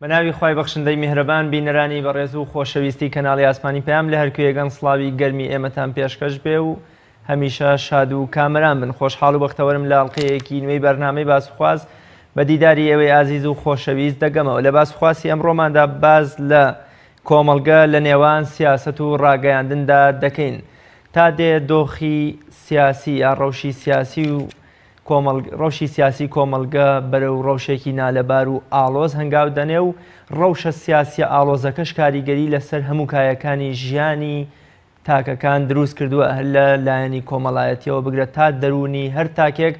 بە ناوی خوای بەخشندەی میهرەبان بینەرانی بەڕێز و خۆشەویستی کەناڵی ئاسمانی پەیام لە هەرکوێیەکەن سڵاوی گەرمی ئێمەتان پێشکەش بێ و هەمیشە شاد و کامەران بن. خۆشحاڵ و بەختەوەرم لە ئەڵقەیەکی نوێی بەرنامەی باسوخواز بە دیداری ئێوەی ئازیز و خۆشەویست دەگەمەوە. لە باسوخواسی ئەمڕۆماندا باس لە کۆمەڵگە لە نێوان سیاسەت و ڕاگەیاندندا دەکەین. تا دێ دۆخی سیاسی یا ڕەوشی سیاسی و ڕەوشی سیاسی کۆمەڵگە بەرەو ڕەوشێکی نالەبار و ئاڵۆز هەنگاو دەنێ و ڕەوشە سیاسیە ئاڵۆزەکەش کاریگەری لەسەر هەموو کایەکانی ژیانی تاکەکان دروست کردووە هەر لە لایەنی کۆمەڵایەتیەوە بگرە تا دەروونی هەر تاکێک،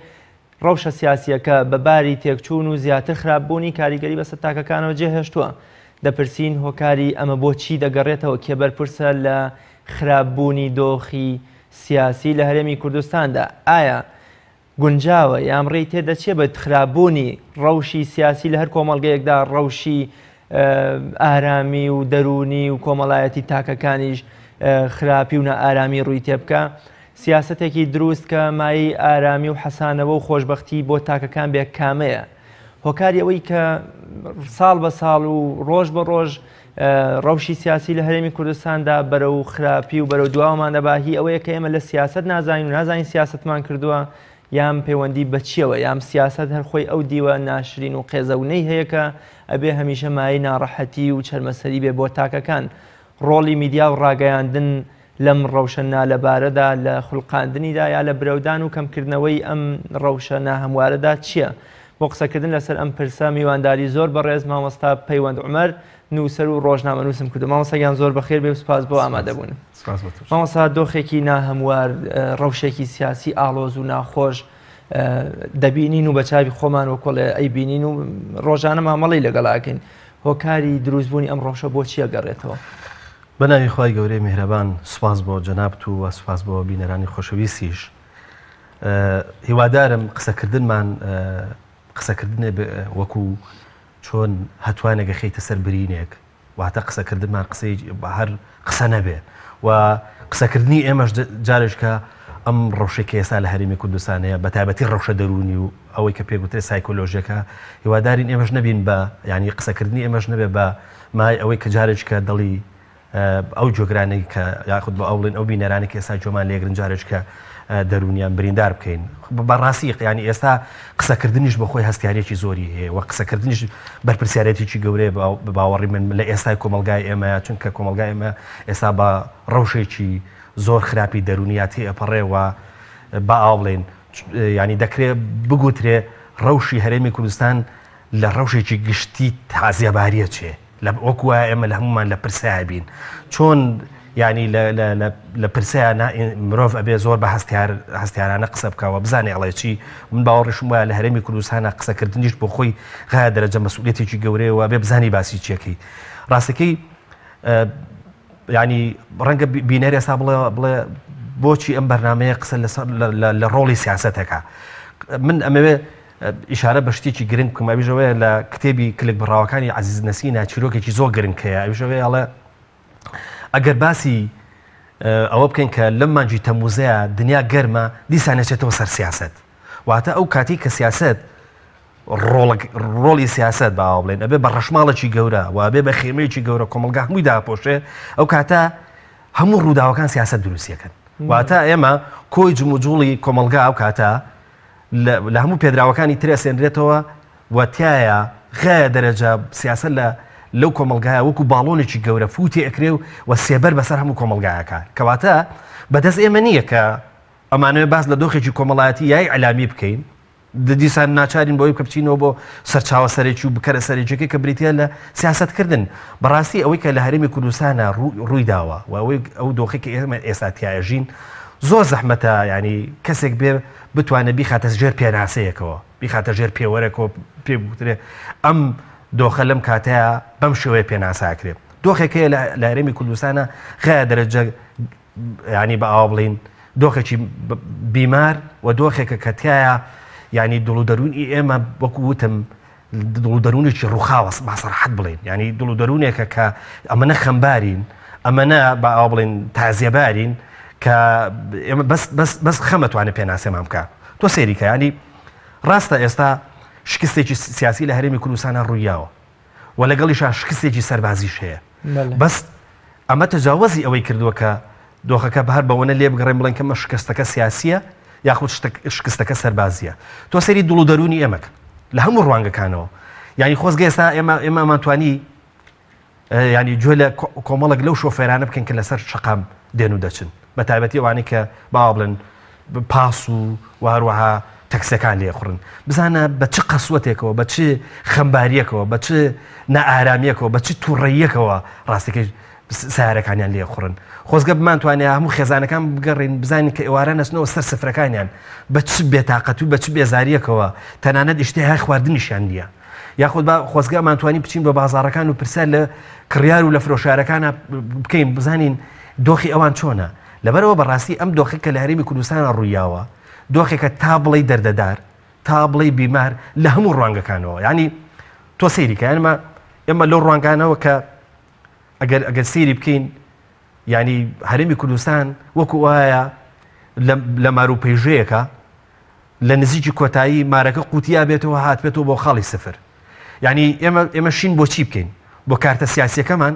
ڕەوشە سیاسیەکە بە باری تێکچوون و زیاتر خراپبوونی کاریگەری بەسەر تاکەکانەوە جێهێشتووە. دەپرسین هۆکاری ئەمە بۆ چی دەگەڕێتەوە؟ کێ بەرپرسە لە خراپبوونی دۆخی سیاسی لە هەرێمی کوردستاندا؟ ئایا گونجاوە یان ڕێی تێدەچێ بە خراپبوونی ڕەوشی سیاسی لە هەر کۆمەڵگەیەکدا ڕەوشی ئارامی و دەروونی و کۆمەڵایەتی تاکەکانیش خراپی و نائارامی ڕووی تێبکا؟ سیاسەتێکی دروست کە مایەی ئارامی و حەسانەوە و خۆشبەختی بۆ تاکەکان بێ کامەیە؟ هۆکاری ئەوەی کە ساڵ بە ساڵ و ڕۆژ بە ڕۆژ ڕەوشی سیاسی لە هەرێمی کوردستاندا بەرەو خراپی و بەرەو دواوەمان دەبا هی ئەوەیە کە ئێمە لە سیاسەت نازانین و نازانین سیاسەتمان کردووە یان پەیوەندی بە چیەوە یان سیاسەت هەر خۆی ئەو دیوە ناشرین و قێزەونەی هەیە کە ئەبێ هەمیشە مایەی ناڕەحەتی و چەرمەسەری بێ بۆ تاکەکان. ڕۆڵی میدیا و ڕاگەیاندن لەم ڕەوشە نالەبارەدا لە خولقاندنیدا یا لە برەودان و کەمکردنەوەی ئەم ڕەوشە ناهەموارەدا چییە؟ بۆ قسەکردن لەسەر ئەم پرسە میوانداری زۆر بەڕێز مامۆستا پەیوەند عومەر نووسەر و ڕۆژنامەنووسم کردو. مامۆستا گیان زۆر بەخێر بێ و سپاس بۆ ئامادەبوون. مامۆستا دۆخێکی ناهەموار، ڕەوشێکی سیاسی ئاڵۆز و ناخۆش دەبینین و بە چاوی خۆمان وەکۆڵێ ئەیبینین و ڕۆژانە مامەڵەی لەگەڵ ئەکەین. هۆکاری دروستبوونی ئەم ڕەوشە بۆ چییە گەڕێتەوە؟ بە ناوی خوای گەورەی میهرەبان سوپاس بۆ جەنابت و وە سوپاس بۆ بینەرانی خۆشەویستیش هیوادارم قسەکردنمان قسەکردنێ وەکو چۆن هەتوانێک خەیتە سەر برینێک واتە قسەکردنمان قسەی هەر قسە نەبێ و قسەکردنی ئێمەش جارێکە ئەم ڕەوشێک کە ئێستا لە هەرێمی کوردستان هەیە بە تایبەتی ڕەوشە دەروونی و ئەوەی کە پێگوترێ سایکۆلۆژیەکە هیوادارین ئێمەش نەبین بە ینی قسەکردنی ئێمەش نەبێ بە مای ئەوەی کە جارێکە دڵی ئەو گوێگرانەی کە یاخود بە ئەوڵێن ئەو بینەرانی کە ئێستا گوێمان لێگرن جارێکە دەروونیان بریندار بکەین بەڕاستی ینی ئێستا قسەکردنیش بەخۆی هەستیارێکی زۆری هەیە و قسەکردنیش بەرپرسیارێتێکی گەورەیە بە باوەڕی من لە ئێستای کۆمەلگای ئێمە چونکە کۆمەلگای ئێمە ئێستا بە ڕەوشێکی زۆر خراپی دەروونیا تێئەپەڕێ و با ئاوا بڵێین ینی دەکرێ بگوترێ ڕەوشی هەرێمی کوردستان لە ڕەوشێکی گشتی تازیەباریە چێ لە وەکو وایە ئێمە لە هەمومان لە پرسەیا بین چۆن ینی لە پرسەیا مرۆڤ ئەبێ زۆر بە هەستیار هەستیارانە قسە بکەوە بزانێ ئەڵێ چی من باوەڕیشم وایە لە هەرێمی کوردستانە قسەکردنیش بۆ خۆی غایە دەرەجە مەسئولیەتێکی گەورەیە و ئەبێ بزانی باسی چیەکەی ڕاستەکەی ینی ڕەنگە بینەر ئێستا بڵێ بڵێ بۆچی ئەم بەرنمەیە قسە لەسەر لە ڕۆڵی سیاسەتەکە من ئەمەوێ ئیشارە بە شتێکی گرنگ بکەم ئەویش ئەوەیە لە کتێبی کلک بڕاوەکانی عەزیز نەسینا چیرۆکێکی زۆر گرنگ هەیە ئەویش ئەوەیە ئەڵێ ئەگەر باسی ئەوە بکەین کە لەم مانگی تەموزەیە دنیا گەرمە دیسان نەچێتەوە سەر سیاست واتە ئەو کاتی کە سیاست ڕۆڵی سیاست باوە بڵێن ئەبێ بە ڕەشماڵێکی گەورە و ئەبێ بە خێمەیەکی گەورە کۆمەڵگا هەمووی داپۆشێ ئەو کاتە هەموو ڕووداوەکان سیاست دروستیەکەن واتە ئێمە کۆی جموجوڵی کۆمەڵگا ئەو کاتە لە هەموو پێدراوەکانی تر ئەسێنرێتەوە و تیایا غایە دەرەجە سیاسەت لە لەو کۆمەڵگایە وەکو باڵۆنێکی گەورە فووتی ئەکرێ و و سێبەر بەسەر هەموو کۆمەڵگایەکە کەواتە بەدەست ئێمە نییە کە ئەمانەوێ باس لە دۆخێکی کۆمەڵایەتی یای ئەلامی بکەین دیسان ناچارین بۆی کە بچینەوە بۆ سەرچاوە سەرەکی و بکەرە سەرەکیەکەی کە بریتە لە سیاستکردن بەڕاستی ئەوەی کە لە هەرێمی کوردستانە ڕووی داوە و ئەوەی ئەو دۆخی کە ئێمە ئێستا تیاژین زۆر زەحمەتە ینی کەسێک بێ بتوانێت بیخاتە ژێر پێناسەیەکەوە، بیخاتە ژێر پێوەرێکەوە پێی بگوترێ ئەم دۆخە لەم کاتەیا بەم شێوەیە پێناسە ئەکرێ. دۆخێک هەیە لە هەرێمی کوردستانە غایە دەرەجە ینی بە ئاوا بڵین دۆخێکی بیمار و دۆخێکە کە تایە ینی دڵ و دەروونی ئێمە وەکو وتم دڵ و دەروونێکی ڕووخاوە با سەراحەت بڵێین یانی دڵ و دەروونێکە کە ئەمەنە خەمبارین ئەمەنە با ئاوا بڵێین تازیەبارین کە ئێمە بەس بەس بەس خەمە توانێت پێناسەمان بکە تۆ سەیری کە ینی ڕاستە ئێستا شکستێکی سیاسی لە هەرێمی کوردستانە ڕوویاوە. و لەگەڵیشا شکستێکی سەربازیش هەیە. بەس ئەمە تەجاوەزی ئەوەی کردووە کە دۆخەکە هەر بەوەنە لێ بگەڕێن بڵێن کە مە شکستەکە سیاسییە یاخود شکستەکە سەربازییە. تۆ سەیری دڵ و دەروونی ئێمە کە لە هەموو ڕوانگەکانەوە. یعنی خۆزگە ئێستا ئێمە ئێمەمانتوانی یانی گوێ لە کۆمەڵێک لەو شۆفێرانە بکەن کە لەسەر شەقام دێن و دەچن بە تایبەتی ئەوانەی کە با بڵێن پاس و و هەروەها تەکسەکان لێخوڕن بزانە بە چ قەسوەتێکەوە بە چ خەمباریەکەوە بە چ نائارامیەکەوە بە چ تووڕەیەکەوە ڕاستەکەی سیارەکانیان لێخوڕن خۆزگە بمانتوانێ هەموو خێزانەکان بگەڕین بزانین کە ئێوارە نەچنەوە سەر سفرەکانیان بە چ بێتاقەت و بە چ بێزاریەکەوە تەنانەت ئیشتیهای خواردنیشیان نییە. یاخود با خۆزگە ئەمانتوانی بچین بە بازاڕەکان و پرسیار لە کڕیار و لە فرۆشارەکانە بکەین بزانین دۆخی ئەوان چۆنە لەبەرەوە بەڕاستی ئەم دۆخی کە لە هەرێمی کوردستانە ڕوویاوە دۆخێکە تا بڵێی دەردەدار تا بڵێی بیمار لە هەموو ڕوانگەکانەوە ینی تۆ سەیری کە ئێمە ئێمە لەو ڕوانگانەوە کە ئەگەر ئەگەر سەیری بکەین ینی هەرێمی کوردستان وەکو وایە لە مار و پەیژەیەکە لە نزیکی کۆتایی مارەکە قوتیا بێتەوە هاتبێتەوە بۆ خاڵی سفر یعنی ئێمە ئێمە شین بۆ چی بکەین بۆ کارتە سیاسیەکەمان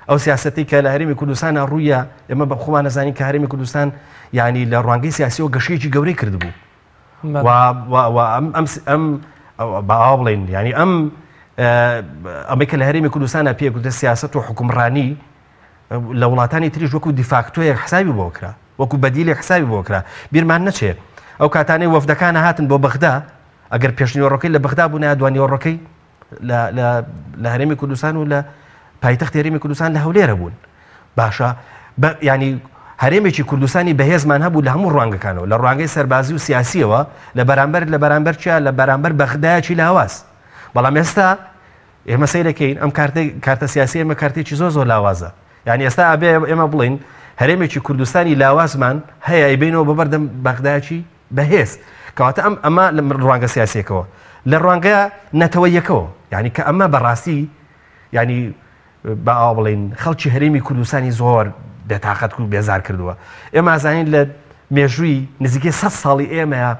ئەو سیاسەتی کە لە هەرێمی کوردستانە ڕوویە ئێمە بە خۆمان نەزانین کە هەرێمی کوردستان یعنی لە ڕوانگەی سیاسیەوە گەشەیەکی گەورەی کردبوو و ئەم ئەم ئەم با ئاوا بڵێین یعنی ئەم ئەمەی کە لە هەرێمی کوردستانە پێگوتە سیاست و حکومڕانی لە وڵاتانی تریش وەکو دیفاکتۆیەک حسابی بۆ کرا، وەکو بەدیلێک حسابی بۆ کرا. بیرمان نەچێ ئەو کاتانەی وەفدەکان هاتن بۆ بەغدا، ئەگەر پێشنیوەڕۆکەی لە بەغدا بوونایە دوانیوەڕۆکەی لە هەرێمی کوردستان و لە پایتەختی هەرێمی کوردستان لە هەولێرە بوون. باشە ینی هەرێمێکی کوردستانی بەهێزمان هەبوو لە هەموو ڕوانگەکانەوە لە ڕوانگەی سەربازی و سیاسیەوە لە بەرامبەر لە بەرامبەر چیا لە بەرامبەر بەغدایەکی لاواز بەڵام ئێستا ئێمە سەیرەکەین ئەم کارتەی کارتە سیاسی ئێمە کارتێکی زۆر زۆر لاوازە یعنی ئێستا ئەبێ ئێمە بڵین هەرێمێکی کوردستانی لاوازمان هەیە ئەیبینەوە بە بەردەم بەغدایکی بەهێز کەواتە ئەم ئەمە لە ڕوانگە سیاسیەکەوە لە ڕوانگە نەتەوەیەکەوە یعنی کە ئەمە بەڕاستی یعنی بە ئاوا بڵین خەڵکی هەرێمی کوردستانی زۆر بێتاقەت و بێزار کردووە ئێمە زانین لە مێژووی نزیکەی 100 ساڵی ئێمەیە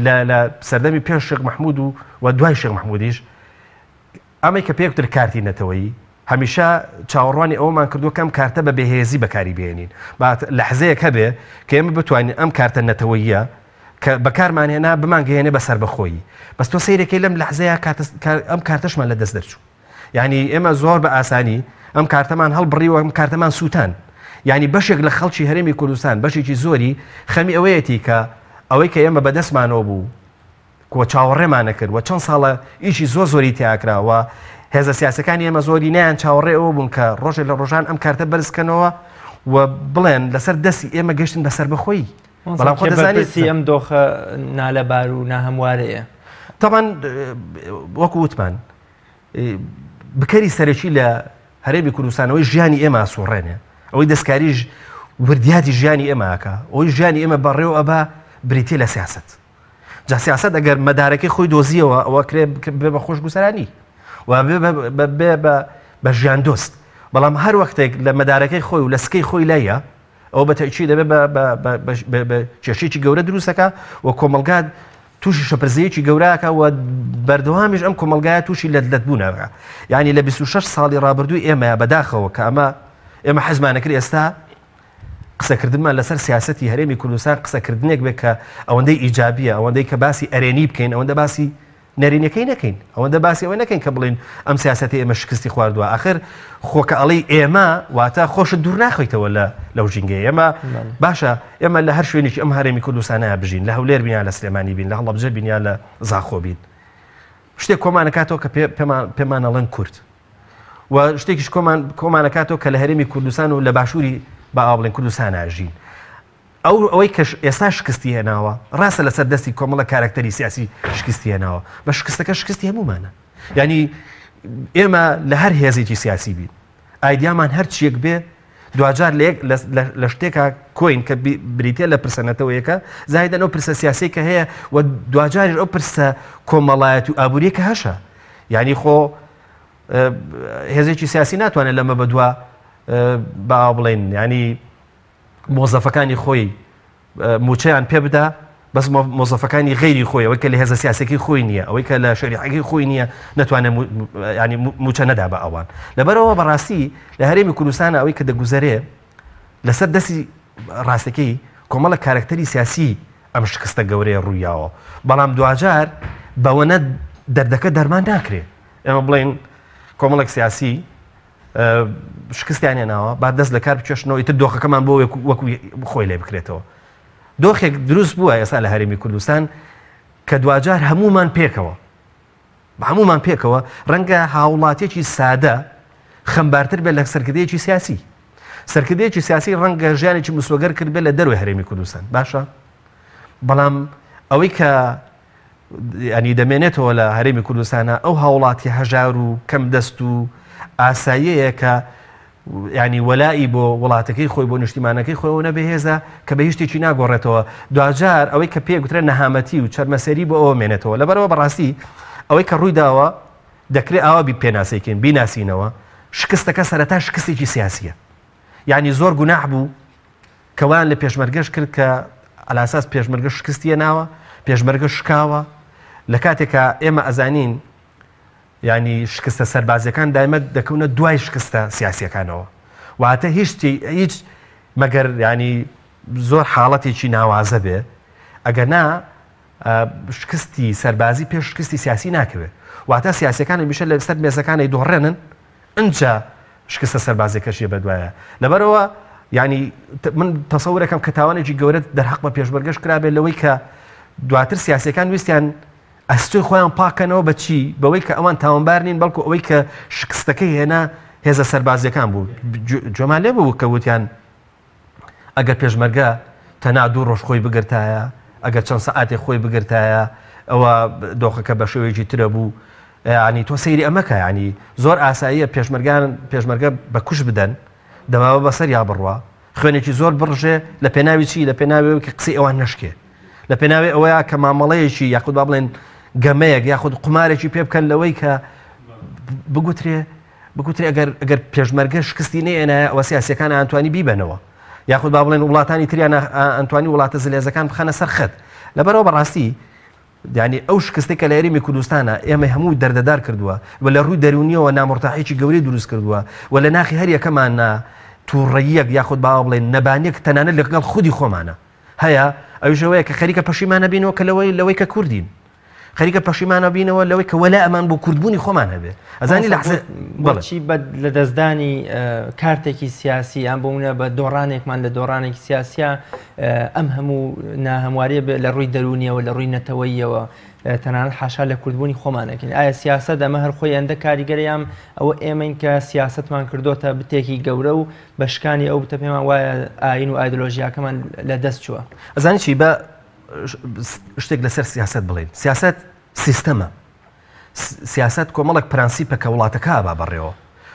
لە لە سەردەمی پێش شێخ مەحموود و و دوای شێخ مەحموودیش ئەمەی کە پێکتر کارتی نەتەوەیی هەمیشە چاوەڕوانی ئەوەمان کردووە کە ئەم کارتە بە بێهێزی بەکاری بێنین با لەحزەیەک هەبێ کە ئێمە بتوانین ئەم کارتە نەتەوەییە کە بەکارمان هێنا بمانگەیەنێ بە سەربەخۆیی بەس تۆ سەیرەکەی لەم لەحزەیە ئەم کارتەشمان لە دەست دەرچوو یانی ئێمە زۆر بە ئاسانی ئەم کارتەمان هەڵبڕیوە ئەم کارتەمان سووتان یانی بەشێک لە خەڵکی هەرێمی کوردستان بەشێکی زۆری خەمی ئەوەیەتی کە ئەوەی کە ئێمە بەدەستمانەوە بوو و چاوەڕێمانە کرد و چەند ساڵە ئیشی زۆر زۆری تیاکرا و هێزە سیاسەکانی ئێمە زۆری نیان چاوەڕێ ئەوە بوون کە ڕۆژێک لە ڕۆژان ئەم کارتە بەرزکەنەوە و بڵێن لەسەر دەستی ئێمە گەشتن بە سەربەخۆیی بەڵام خۆ دەزانی ئەم دۆخە نالەبار و ناهەموارەیە تەبان وەکو وتمان بکەری سەرەکی لە هەرێمی کوردستان ئەوەی ژیانی ئێمە ئەسوڕێنێ ئەوەی دەستکاری وردیاتی ژیانی ئێمە ئەکا ئەوەی ژیانی ئێمە بەڕێوە ئەبا بریتە لە سیاست جا سیاست ئەگەر مەدارەکەی خۆی دۆزیەوە ئەوە کرێ بێ بە خۆشگوزەرانی و بێ بە ژیان دۆست بەڵام هەر وەختێک لە مەدارەکەی خۆی و لە سکەی خۆی لایە ئەوە بە تەئکید دەبێت بە کێشەیەکی گەورە دروست دەکات و کۆمەڵگا تووشی شەپرزەیەکی گەوراکە و بەردەوامیش ئەم کۆمەلگایە تووشی لەت لەتبوونەکە یعنی لە 26 ساڵی ڕابردووی ئێمە بەداخەوە کە ئەمە ئێمە حەزمانەکرد ئێستا قسەکردنمان لەسەر سیاستی هەرێمی کوردستان قسەکردنێک بێت کە ئەوەندەی ئیجابیە ئەوەندەی کە باسی ئەرێنی بکەین ئەوەندە باسی نەرێنیەکەی نەکەین ئەوەندە باسی ئەوە نەکەین کە بڵێین ئەم سیاسەتەی ئێمە شکستی خواردووە ئاخر خۆ کە ئەڵێی ئێمە واتە خۆشت دوور ناخەیتەوە لە لەو ژینگەیە ئێمە باشە ئێمە لە هەر شوێنێکی ئەم هەرێمی کوردستانە بژین لە هەولێر بین یا لە سلێمانی بین لە هەڵەبجە بین یا لە زاخۆ بین شتێک کۆمانەکاتەوە کە پێمان پێمان ئەڵێن کورد و شتێکیش کۆمان کۆمانەکاتەوە کە لە هەرێمی کوردستان و لە باشووری با ئاوا بڵێن کوردستانە ژین ئەو ئەوەی کە ئێستا شکستی هێناوە، ڕاستە لەسەر دەستی کۆمەڵە کارەکتەری سیاسی شکستی هێناوە، بە شکستەکە شکستی هەموومانە. یعنی ئێمە لە هەر هێزێکی سیاسی بین، ئایدیامان هەر چیەک بێ، دواجار لە یەک لە شتێکا کۆین کە بریتە لە پرسە نەتەوەیەکە، زایدەن ئەو پرسە سیاسی کە هەیە و دواجاریش ئەو پرسە کۆمەڵایەتی و ئابووریە کە هەشە. یعنی خۆ هێزێکی سیاسی ناتوانێت لەمە بەدوا با بڵێن ینی مۆزەفەکانی خۆی موچەیان پێ بدا بەس مۆزەفەکانی غەیری خۆی ئەوەی کە لە هێزە سیاسەکەی خۆی نییە ئەوەی کە لە شەریحەکەی خۆی نییە نەتوانێت ینی موچە نەدا بە ئەوان. لەبەرەوە بەڕاستی لە هەرێمی کوردستان ئەوەی کە دەگوزەرێ لەسەر دەستی ڕاستەکەی کۆمەڵە کارەکتەری سیاسی ئەم شکستە گەورەیە ڕوویاوە، بەڵام دواجار بەوەنە دەردەکە دەرمان ناکرێ. ئێمە بڵێین کۆمەڵێک سیاسی شکستیان هێناوە با دەست لە کار بکێشنەوە ئیتر دۆخەکەمان بۆ وەکو خۆی لێ بکرێتەوە. دۆخێک دروست بووە ئێستا لە هەرێمی کوردستان کە دواجار هەمومان پێکەوە هەمومان پێکەوە ڕەنگە هاوڵاتێکی سادە خەمبارتر بێت لە سەرکردەیەکی سیاسی. سەرکردەیەکی سیاسی ڕەنگە ژیانێکی مسۆگەر کردبێت لە دەروی هەرێمی کوردستان باشە، بەڵام ئەوەی کە ینی دەمێنێتەوە لە هەرێمی کوردستانە ئەو هاوڵاتی هەژار و کەم دەست و ئاساییەیە کە ینی وەلائی بۆ وڵاتەکەی خۆی بۆ نیشتیمانەکەی خۆی نەبێ هێزە کە بە هیچ شتێکی ناگۆڕێتەوە. دواجار ئەوەی کە پێ گوترێ نەهامەتی و چەرمەسەری بۆ ئەوە مێنێتەوە. لەبەرەوە بەڕاستی ئەوەی کە ڕووی داوە دەکرێت ئاوا بی پێناسەی کەین، بیناسینەوە، شکستەکە سەرەتا شکستێکی سیاسیە. یعنی زۆر گوناح بوو کە وایان لە پێشمەرگەش کرد کە ئەلاساس پێشمەرگە شکستیە ناوە، پێشمەرگە شکاوە، لە کاتێکا ئێمە ئەزانین یعنی شکستە سەربازیەکان دایمە دەکەونە دوای شکستە سیاسیەکانەوە. واتە هیچ هیچ مەگەر یعنی زۆر حاڵەتێکی ناوازە بێ، ئەگەر نا شکستی سەربازی پێش شکستی سیاسی ناکەوێت. واتە سیاسیەکان هەمیشە لەسەر مێزەکانی دۆڕێنن، ئینجا شکستە سەربازیەکەشیە بەدوایە. لەبەرەوە یعنی من تەسەورەکەم کە تاوانێکی گەورە دەرحەق بە پێشمەرگەش کرابێت لەوەی کە دواتر سیاسیەکان ویستیان ئەستۆی خۆیان پاکەنەوە بە چی؟ بەوەی کە ئەوان تاوانبار نین، بەڵکو ئەوەی کە شکستەکەی هێنا هێزە سەربازیەکان بوو. جۆمان لێ بوو کە وتیان ئەگەر پێشمەرگە تەنها دوو ڕۆژ خۆی بگرتایە، ئەگەر چەند سەعاتێک خۆی بگرتایە، ئەوە دۆخەکە بە شێوەیەکی ترە بوو. ینی تۆ سەیری ئەمەکە، ینی زۆر ئاساییە پێشمەرگان پێشمەرگە بە کوش بدەن، دەماوە بەسەر یا بڕوا، خوێنێکی زۆر بڕژێ لە پێناوی چی؟ لە پێناوی ئەوەی کە قسەی ئەوان نەشکێ، لە پێناوی ئەوەیە کە مامەڵەیەکی یاخود با بڵێن گەمەیەک یاخود قومارێکی پێ بکەن لەوەی کە بگوترێ بگوترێ ئەگەر ئەگەر پێشمەرگە شکستی نەیەنایە ئەوە سیاسیەکان ئەنتوانی بیبەنەوە، یاخود با بڵێن وڵاتانی تریان ئەنتوانی وڵاتە زلێزەکان بخەنە سەر خەت. لەبەرەوە بەڕاستی یعنی ئەو شکستێک کە لە هەرێمی کوردستانە ئێمە هەموو دەردەدار کردووە و لە ڕووی دەرونیەوە نامرتاحێکی گەورەی دروست کردووە و لە ناخی هەر یەکەمان تووڕەیەک یاخود باوە بڵێن نەبانیەک تەنانەت لەگەڵ خودی خۆمانە هەیە، ئەویش ئەوەیە کە خەریکە پەشیمانە بینەوە کە لەوەی لەوەی کە کوردین، خەریکە پەشیمانە بینەوە لەوەی کە وەلا ئەمان بۆ کوردبوونی خۆمان هەبێ. ئەزانی لە حسێ بۆچی بە لەدەستدانی کارتێکی سیاسی یان بۆ منە بە دۆڕانێکمان لە دۆڕانێکی سیاسیە ئەم هەموو ناهەمواریە بێ لە ڕووی دەروونیەوە لە ڕووی نەتەوەییەوە تەنانەت حاشا لە کوردبوونی خۆمانەکەین. ئایا سیاسەت ئەمە هەر خۆی ئەندە کاریگەرە یان ئەوە ئێمەین کە سیاسەتمان کردۆتە بتێکی گەورە و بە شکانی ئەو بتە پێمان وایە ئاین و ئایدۆلۆژیاکەمان لە دەست چووە؟ ئەزانی چی بە شتێک لەسەر سیاسەت بڵێین. سیاسەت سیستەمە. سیاسەت کۆمەڵێک پرەنسیپە کە وڵاتەکە ئابا بەڕێوە.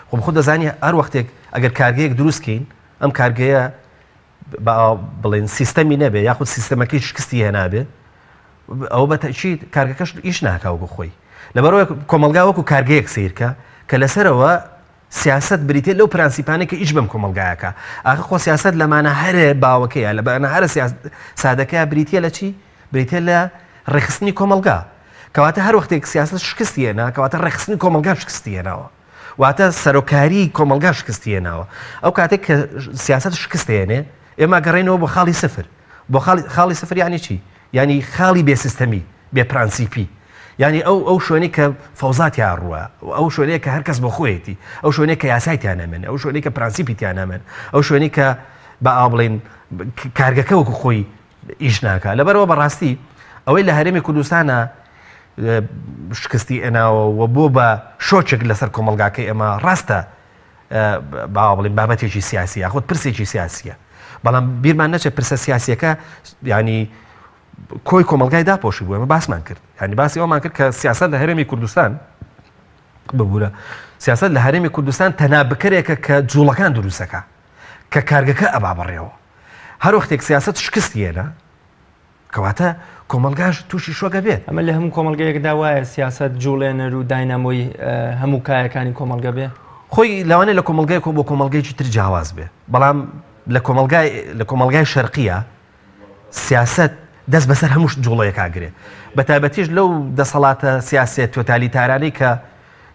خۆ خۆ دەزانی هەر وەختێک ئەگەر کارگەیەک دروست کەین، ئەم کارگەیە با بڵێن سیستەمی نەبێ یاخود سیستەمەکەی شکستی هێنابێ، ئەوە بە تەئکید کارگەکەش ئیش ناکا وەکو خۆی. لەبەرئەوەی کۆمەڵگا وەکو کارگەیەک سەیرکە کە لەسەرەوە سیاسەت بریتیە لەو پرەنسیپانەی کە ئیش بەم کۆمەڵگایە کا. ئاخر خۆ سیاسەت لە مانا هەرە باوەکەیە، لە مانا هەرە سادەکەیە بریتیە لە چی؟ بریتیە لە ڕێکخستنی کۆمەڵگا. کەواتە هەر وەختێک سیاسەت شکستی هێنا، کەواتە ڕێکخستنی کۆمەڵگا شکستی هێناوە. واتە سەرۆکاری کۆمەڵگا شکستی هێناوە. ئەو کاتێک کە سیاسەت شکست هێنێ، ئێمە گەڕێنەوە بۆ خاڵی سفر. بۆ خاڵی سفر یعنی چی؟ یعنی خاڵی بێ سیستەمی، بێ پرەنسیپی. یعنی ئەو شوێنەی کە فەوزا تیا ڕووە، ئەو شوێنەیە کە هەر کەس بۆ خۆیەتی، ئەو شوێنەیە کە یاسای تیا نامێنێ، ئەو شوێنەی کە پرەنسیپی تیا نامێنێ، ئەو شوێنەی کە بە ئاو بڵێین کارگەکە وەکو خۆی ئیش ناکا. لەبەرەوە بەڕاستی ئەوەی لە هەرێمی کوردستانە شکستی ئێناوە و بۆ بە شۆکێک لەسەر کۆمەڵگاکەی ئێمە، ڕاستە با بڵێین بابەتێکی سیاسی یاخود پرسێکی سیاسیە، بەڵام بیرمان نەچێت پرسە سیاسیەکە ینی کۆی کۆمەلگای داپۆشی بوو. ئێمە باسمان کرد، ینی باسی ئەومان کرد کە سیاسەت لە هەرێمی کوردستان ببوورە، سیاسەت لە هەرێمی کوردستان تەنها بکەرێکە کە جوڵەکان دروستەکە، کە کارگەکە ئەبا بەڕێوە. هەر وەختێک سیاسەت شکستی هێنا، کەواتە کۆمەلگاش تووشی شۆکە بێت. ئەمە لە هەموو کۆمەلگەیەکدا وایە سیاسەت جوڵێنەر و داینامۆی هەموو کایەکانی کۆمەلگە بێ؟ خۆی لەوانەیە لە کۆمەلگای کۆ بۆ کۆمەلگەیەکی تر جیاواز بێ، بەڵام لە کۆمەلگای شەرقیە سیاسەت دەست بەسەر هەموو جوڵەیەکا گرێ بە تایبەتیش لەو دەسەڵاتە سیاسیە تۆتالیتارانەی کە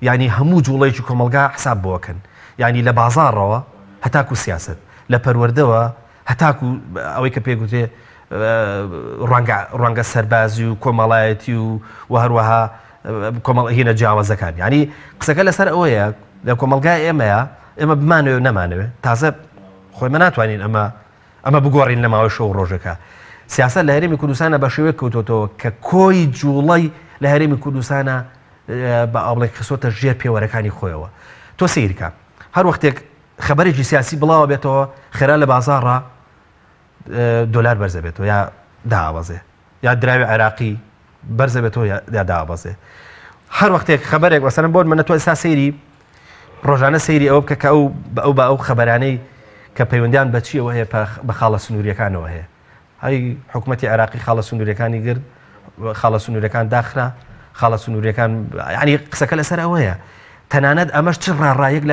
یانی هەموو جوڵەیەکی کۆمەڵگا حساب بۆکەن یانی لە بازاڕەوە هەتاکو سیاسەت لە پەروەردەوە هەتاکو ئەوەی کە پێگوترێ ڕوانگە ڕوانگە سەربازی و کۆمەڵایەتی و و هەروەها کۆمەڵ هینە جیاوازەکان یعنی قسەکە لەسەر ئەوەیە لە کۆمەڵگای ئێمەیە ئێمە بمانەوێ و نەمانەوێ تازە خۆی مە ناتوانین ئەمە ئەمە بگۆڕین لە ماوەی شەو ڕۆژەکە سیاسەت لە هەرێمی کوردستانە بە شێوەیەک کەوتۆتەوە کە کۆی جوڵەی لە هەرێمی کوردستانە بە ئاوڵێک خستۆتە ژێر پێوەرەکانی خۆیەوە تۆ سیرکە هەر وەختێک خەبەرێکی سیاسی بڵاوە بێتەوە خێرا لە بازاڕا دۆلار بەرزە بێتەوە یا داوەزێ یا دراوی عێراقی بەرزە بێتەوە یا دابەزێ هەر وەختێک خەبەرێک وەسەرم بۆن منە تۆ ئێستا سەیری ڕۆژانە سەیری ئەوە بکە کە ئەو بە ئەو بە ئەو خەبەرانەی کە پەیوەندیان بە چیەوە هەیە بە خاڵە سنووریەکانەوە هەیە هەی حکوومەتتی عێراقی خاڵە سنووریەکانی گرت خاڵە سنوورەکان داخرا خاڵە سنووریەکان ینی قسەکە لەسەر ئەوەیە تەنانەت ئەمەش چ ڕاڕایەک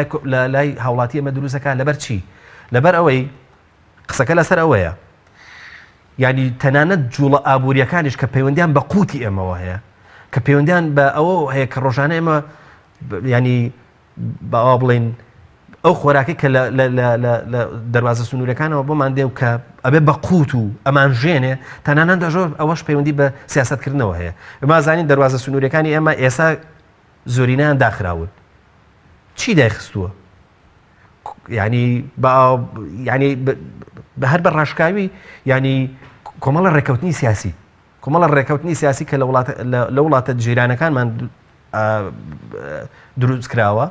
لای هاوڵاتی ئەمە دروستەکە لەبەر چی لەبەر ئەوەی قسەکە لەسەر ئەوەیە یانی تەنانەت جوڵە ئابووریەکانیش کە پەیوەندیان بە قوتی ئێمەوە هەیە کە پەیوەندیان بە ئەوە هەیە کە ڕۆژانە ئێمە ینی باوا بڵین ئەو خۆراکەی کە لە دەواازە سنوورەکانەوە بۆمان دێ و کە ئەبێ بە قوت و ئەمان ژێنێ تەنانەت دەژۆر ئەوەش پەیوەندی بە سیاستکردنەوە هەیە ئەمازانین دەواازە سنوورەکانی ئێمە ئێستا زۆرینیان داخراون چی دایخستووە ینی ینی هەر بە ڕاشکاوی ینی کۆمەڵە ڕێککەوتنی سیاسی کۆمەڵە ڕێککەوتنی سیاسی کە لە وڵاتە جیرانەکانمان دروست کراوە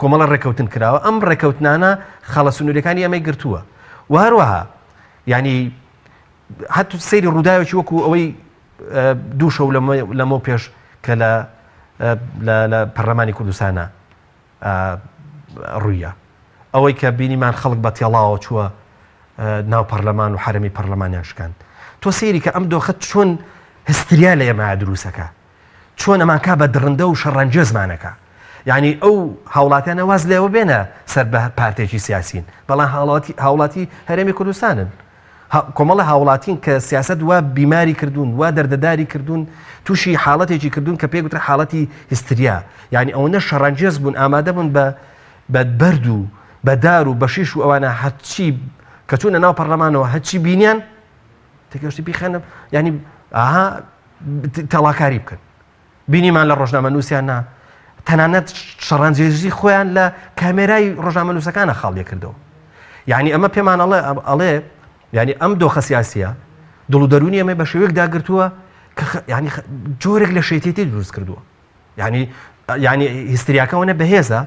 کۆمەڵە ڕێککەوتن کراوە ئەم ڕێککەوتنانە خاڵە سنوورەکانی ئەمەی گرتووە و هەروەها ینی هەتو سەیری ڕووداوێکی وەکو ئەوەی دوو شەو لەمە پێش کە لە لە پەرلەمانی کوردستانە ڕوویە. ئەوەی کە بینیمان خەڵک بە تێڵاوە چووە ناو پەرلەمان و حەرەمی پەرلەمانیان شکاند. تۆ سەیری کە ئەم دۆخە چۆن هستریا لە ئێمە دروستەکە. چۆن ئەمانکا بە دڕندە و شەڕانگێزمانەکە. یعنی ئەو هاوڵاتیانە واز لێوە بێنە سەر بە پارتێکی سیاسین بەڵام هاوڵاتی هەرێمی کوردستانن. کۆمەڵە هاوڵاتین کە سیاسەت وا بیماری کردوون، وا دەردەداری کردوون، تووشی حاڵەتێکی کردوون کە پێی گوترا حاڵەتی هیستریا. یانی ئەوەندە شەڕانگێز بوون، ئامادە بوون بە بە بەرد و بە دار و بە شیش و ئەوانە هەرچی کە چوونە ناو پەرلەمانەوە هەرچی بینیان تێگەشتی بیخەنە یانی ئاها تەڵاکاری بکەن. بینیمان لە ڕۆژنامەنووسیان نا تەنانەت شەڕانجێژی خۆیان لە کامێرای ڕۆژنامەنووسەکانە خاڵیە کردەوە یعنی ئەمە پێمان ئەڵێ ئەڵێ یعنی ئەم دۆخە سیاسیە دڵ و دەرونی ئەمە بە شێوەیەک داگرتووە کە ینی جۆرێک لە شێتێتی دروست کردووە ینی ینی هیستریاکەەوە بەهێزە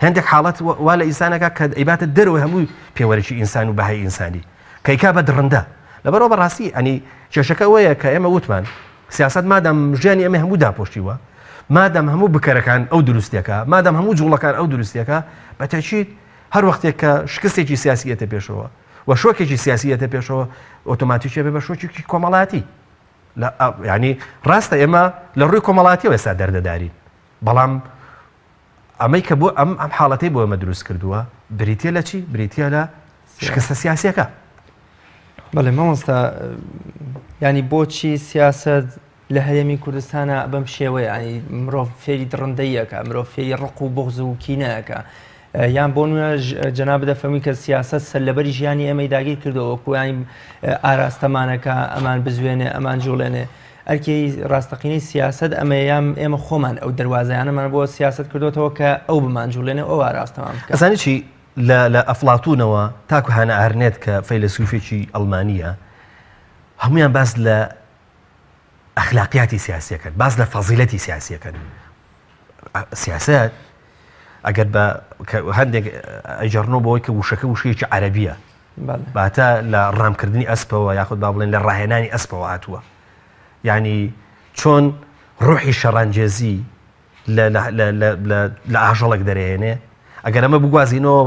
هەندێک حاڵەت وا لە ئینسانەکە کە ئەیباتە دەرەوە هەمووی پێوەرێکی ئینسان و بەهای ئینسانی کەیکا بە دڕندە لەبەرەوە بەڕاستی ئەنی کێشەکە ئەوەیە کە ئێمە وتمان سیاسەت مادام ژیانی ئێمەی هەموو داپۆشیوە، مادام هەموو بکەرەکان ئەو دروستیەکە، مادام هەموو جوڵەکان ئەو دروستیەکە، بە تەئکید هەر وەختێک کە شکستێکی سیاسی یەتە پێشەوە و شۆکێکی سیاسی یەتە پێشەوە، ئۆتۆماتیکی ئەبێ بە شۆکێکی کۆمەڵایەتی. یانی ڕاستە ئێمە لە ڕووی کۆمەڵاتیەوە ئێستا دەردەدارین، بەڵام ئەمەی کە بۆ ئەم ئەم حاڵەتەی بۆ ئێمە دروست کردووە بریتە لە چی؟ بریتە لە شکستە سیاسیەکە. بەڵێ مامۆستا ینی بۆچی سیاست لە هەرێمی کوردستانە بەم شێوەیە ینی مرۆڤ فێری دڕندەیەکە مرۆڤ فێری ڕق و بغز و کینەکە یان بۆ نوێ جەناب دەفەرمی کە سیاست سەرلەبەری ژیانی ئێمەی داگیر کردەوە وەکویانی ئاراستەمانەکە ئەمان بزوێنێ ئەمان جوڵێنێ ئەرکی ڕاستەقینەی سیاسەت ئەمەیە یان ئێمە خۆمان ئەو دەروازەیانەمان بۆ سیاسەت کردوتەوە کە ئەو بمانجوڵێنێ ئەو ئاراستەمان بکات. ئەزانی چی لە لە ئەفڵاتونەوە تاکو هانا ئارنێت کە فەیلەسوفێکی ئەڵمانییە هەمویان باس لە ئەخلاقیاتی سیاسیەکەن باس لە فەزیلەتی سیاسیەکەن سیاسەت ئەگەر بە هەندێک ئەجەڕنەوە بۆی کە وشەکە وشەیەکی عەرەبیە باتە لە ڕامکردنی ئەسپەوە یاخود با بڵێن لە ڕاهێنانی ئەسپەوە هاتووە یعنی چۆن ڕوحی شەڕانجێزی لە ئاژەڵێک دەرێنێ ئەگەر ئەمە بگوازینەوە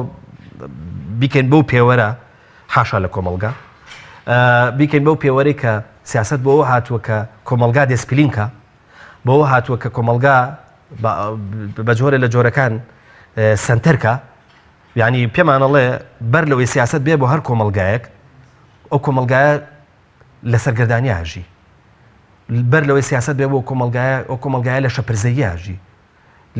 بیکەین بەو پێوەرە حاشا لە کۆمەڵگا بیکەین بەو پێوەرەی کە سیاست بۆ هاتووە کە کۆمەڵگا دێسپلینکە بەوە هاتووە کە کۆمەڵگا بە جۆرە لە جۆرەکان سنتەرکە یعنی پێمانەڵێ بەر لەوەی سیاست بێ بۆ هەر کۆمەڵگایەک ئەو کۆمەڵگایە لە سەرگەردانی هەژی. بەر لەوەی سیاسەت بێ بۆ کۆمەڵگایە، ئەو کۆمەڵگایە لە شەپرزەیی ئەژی،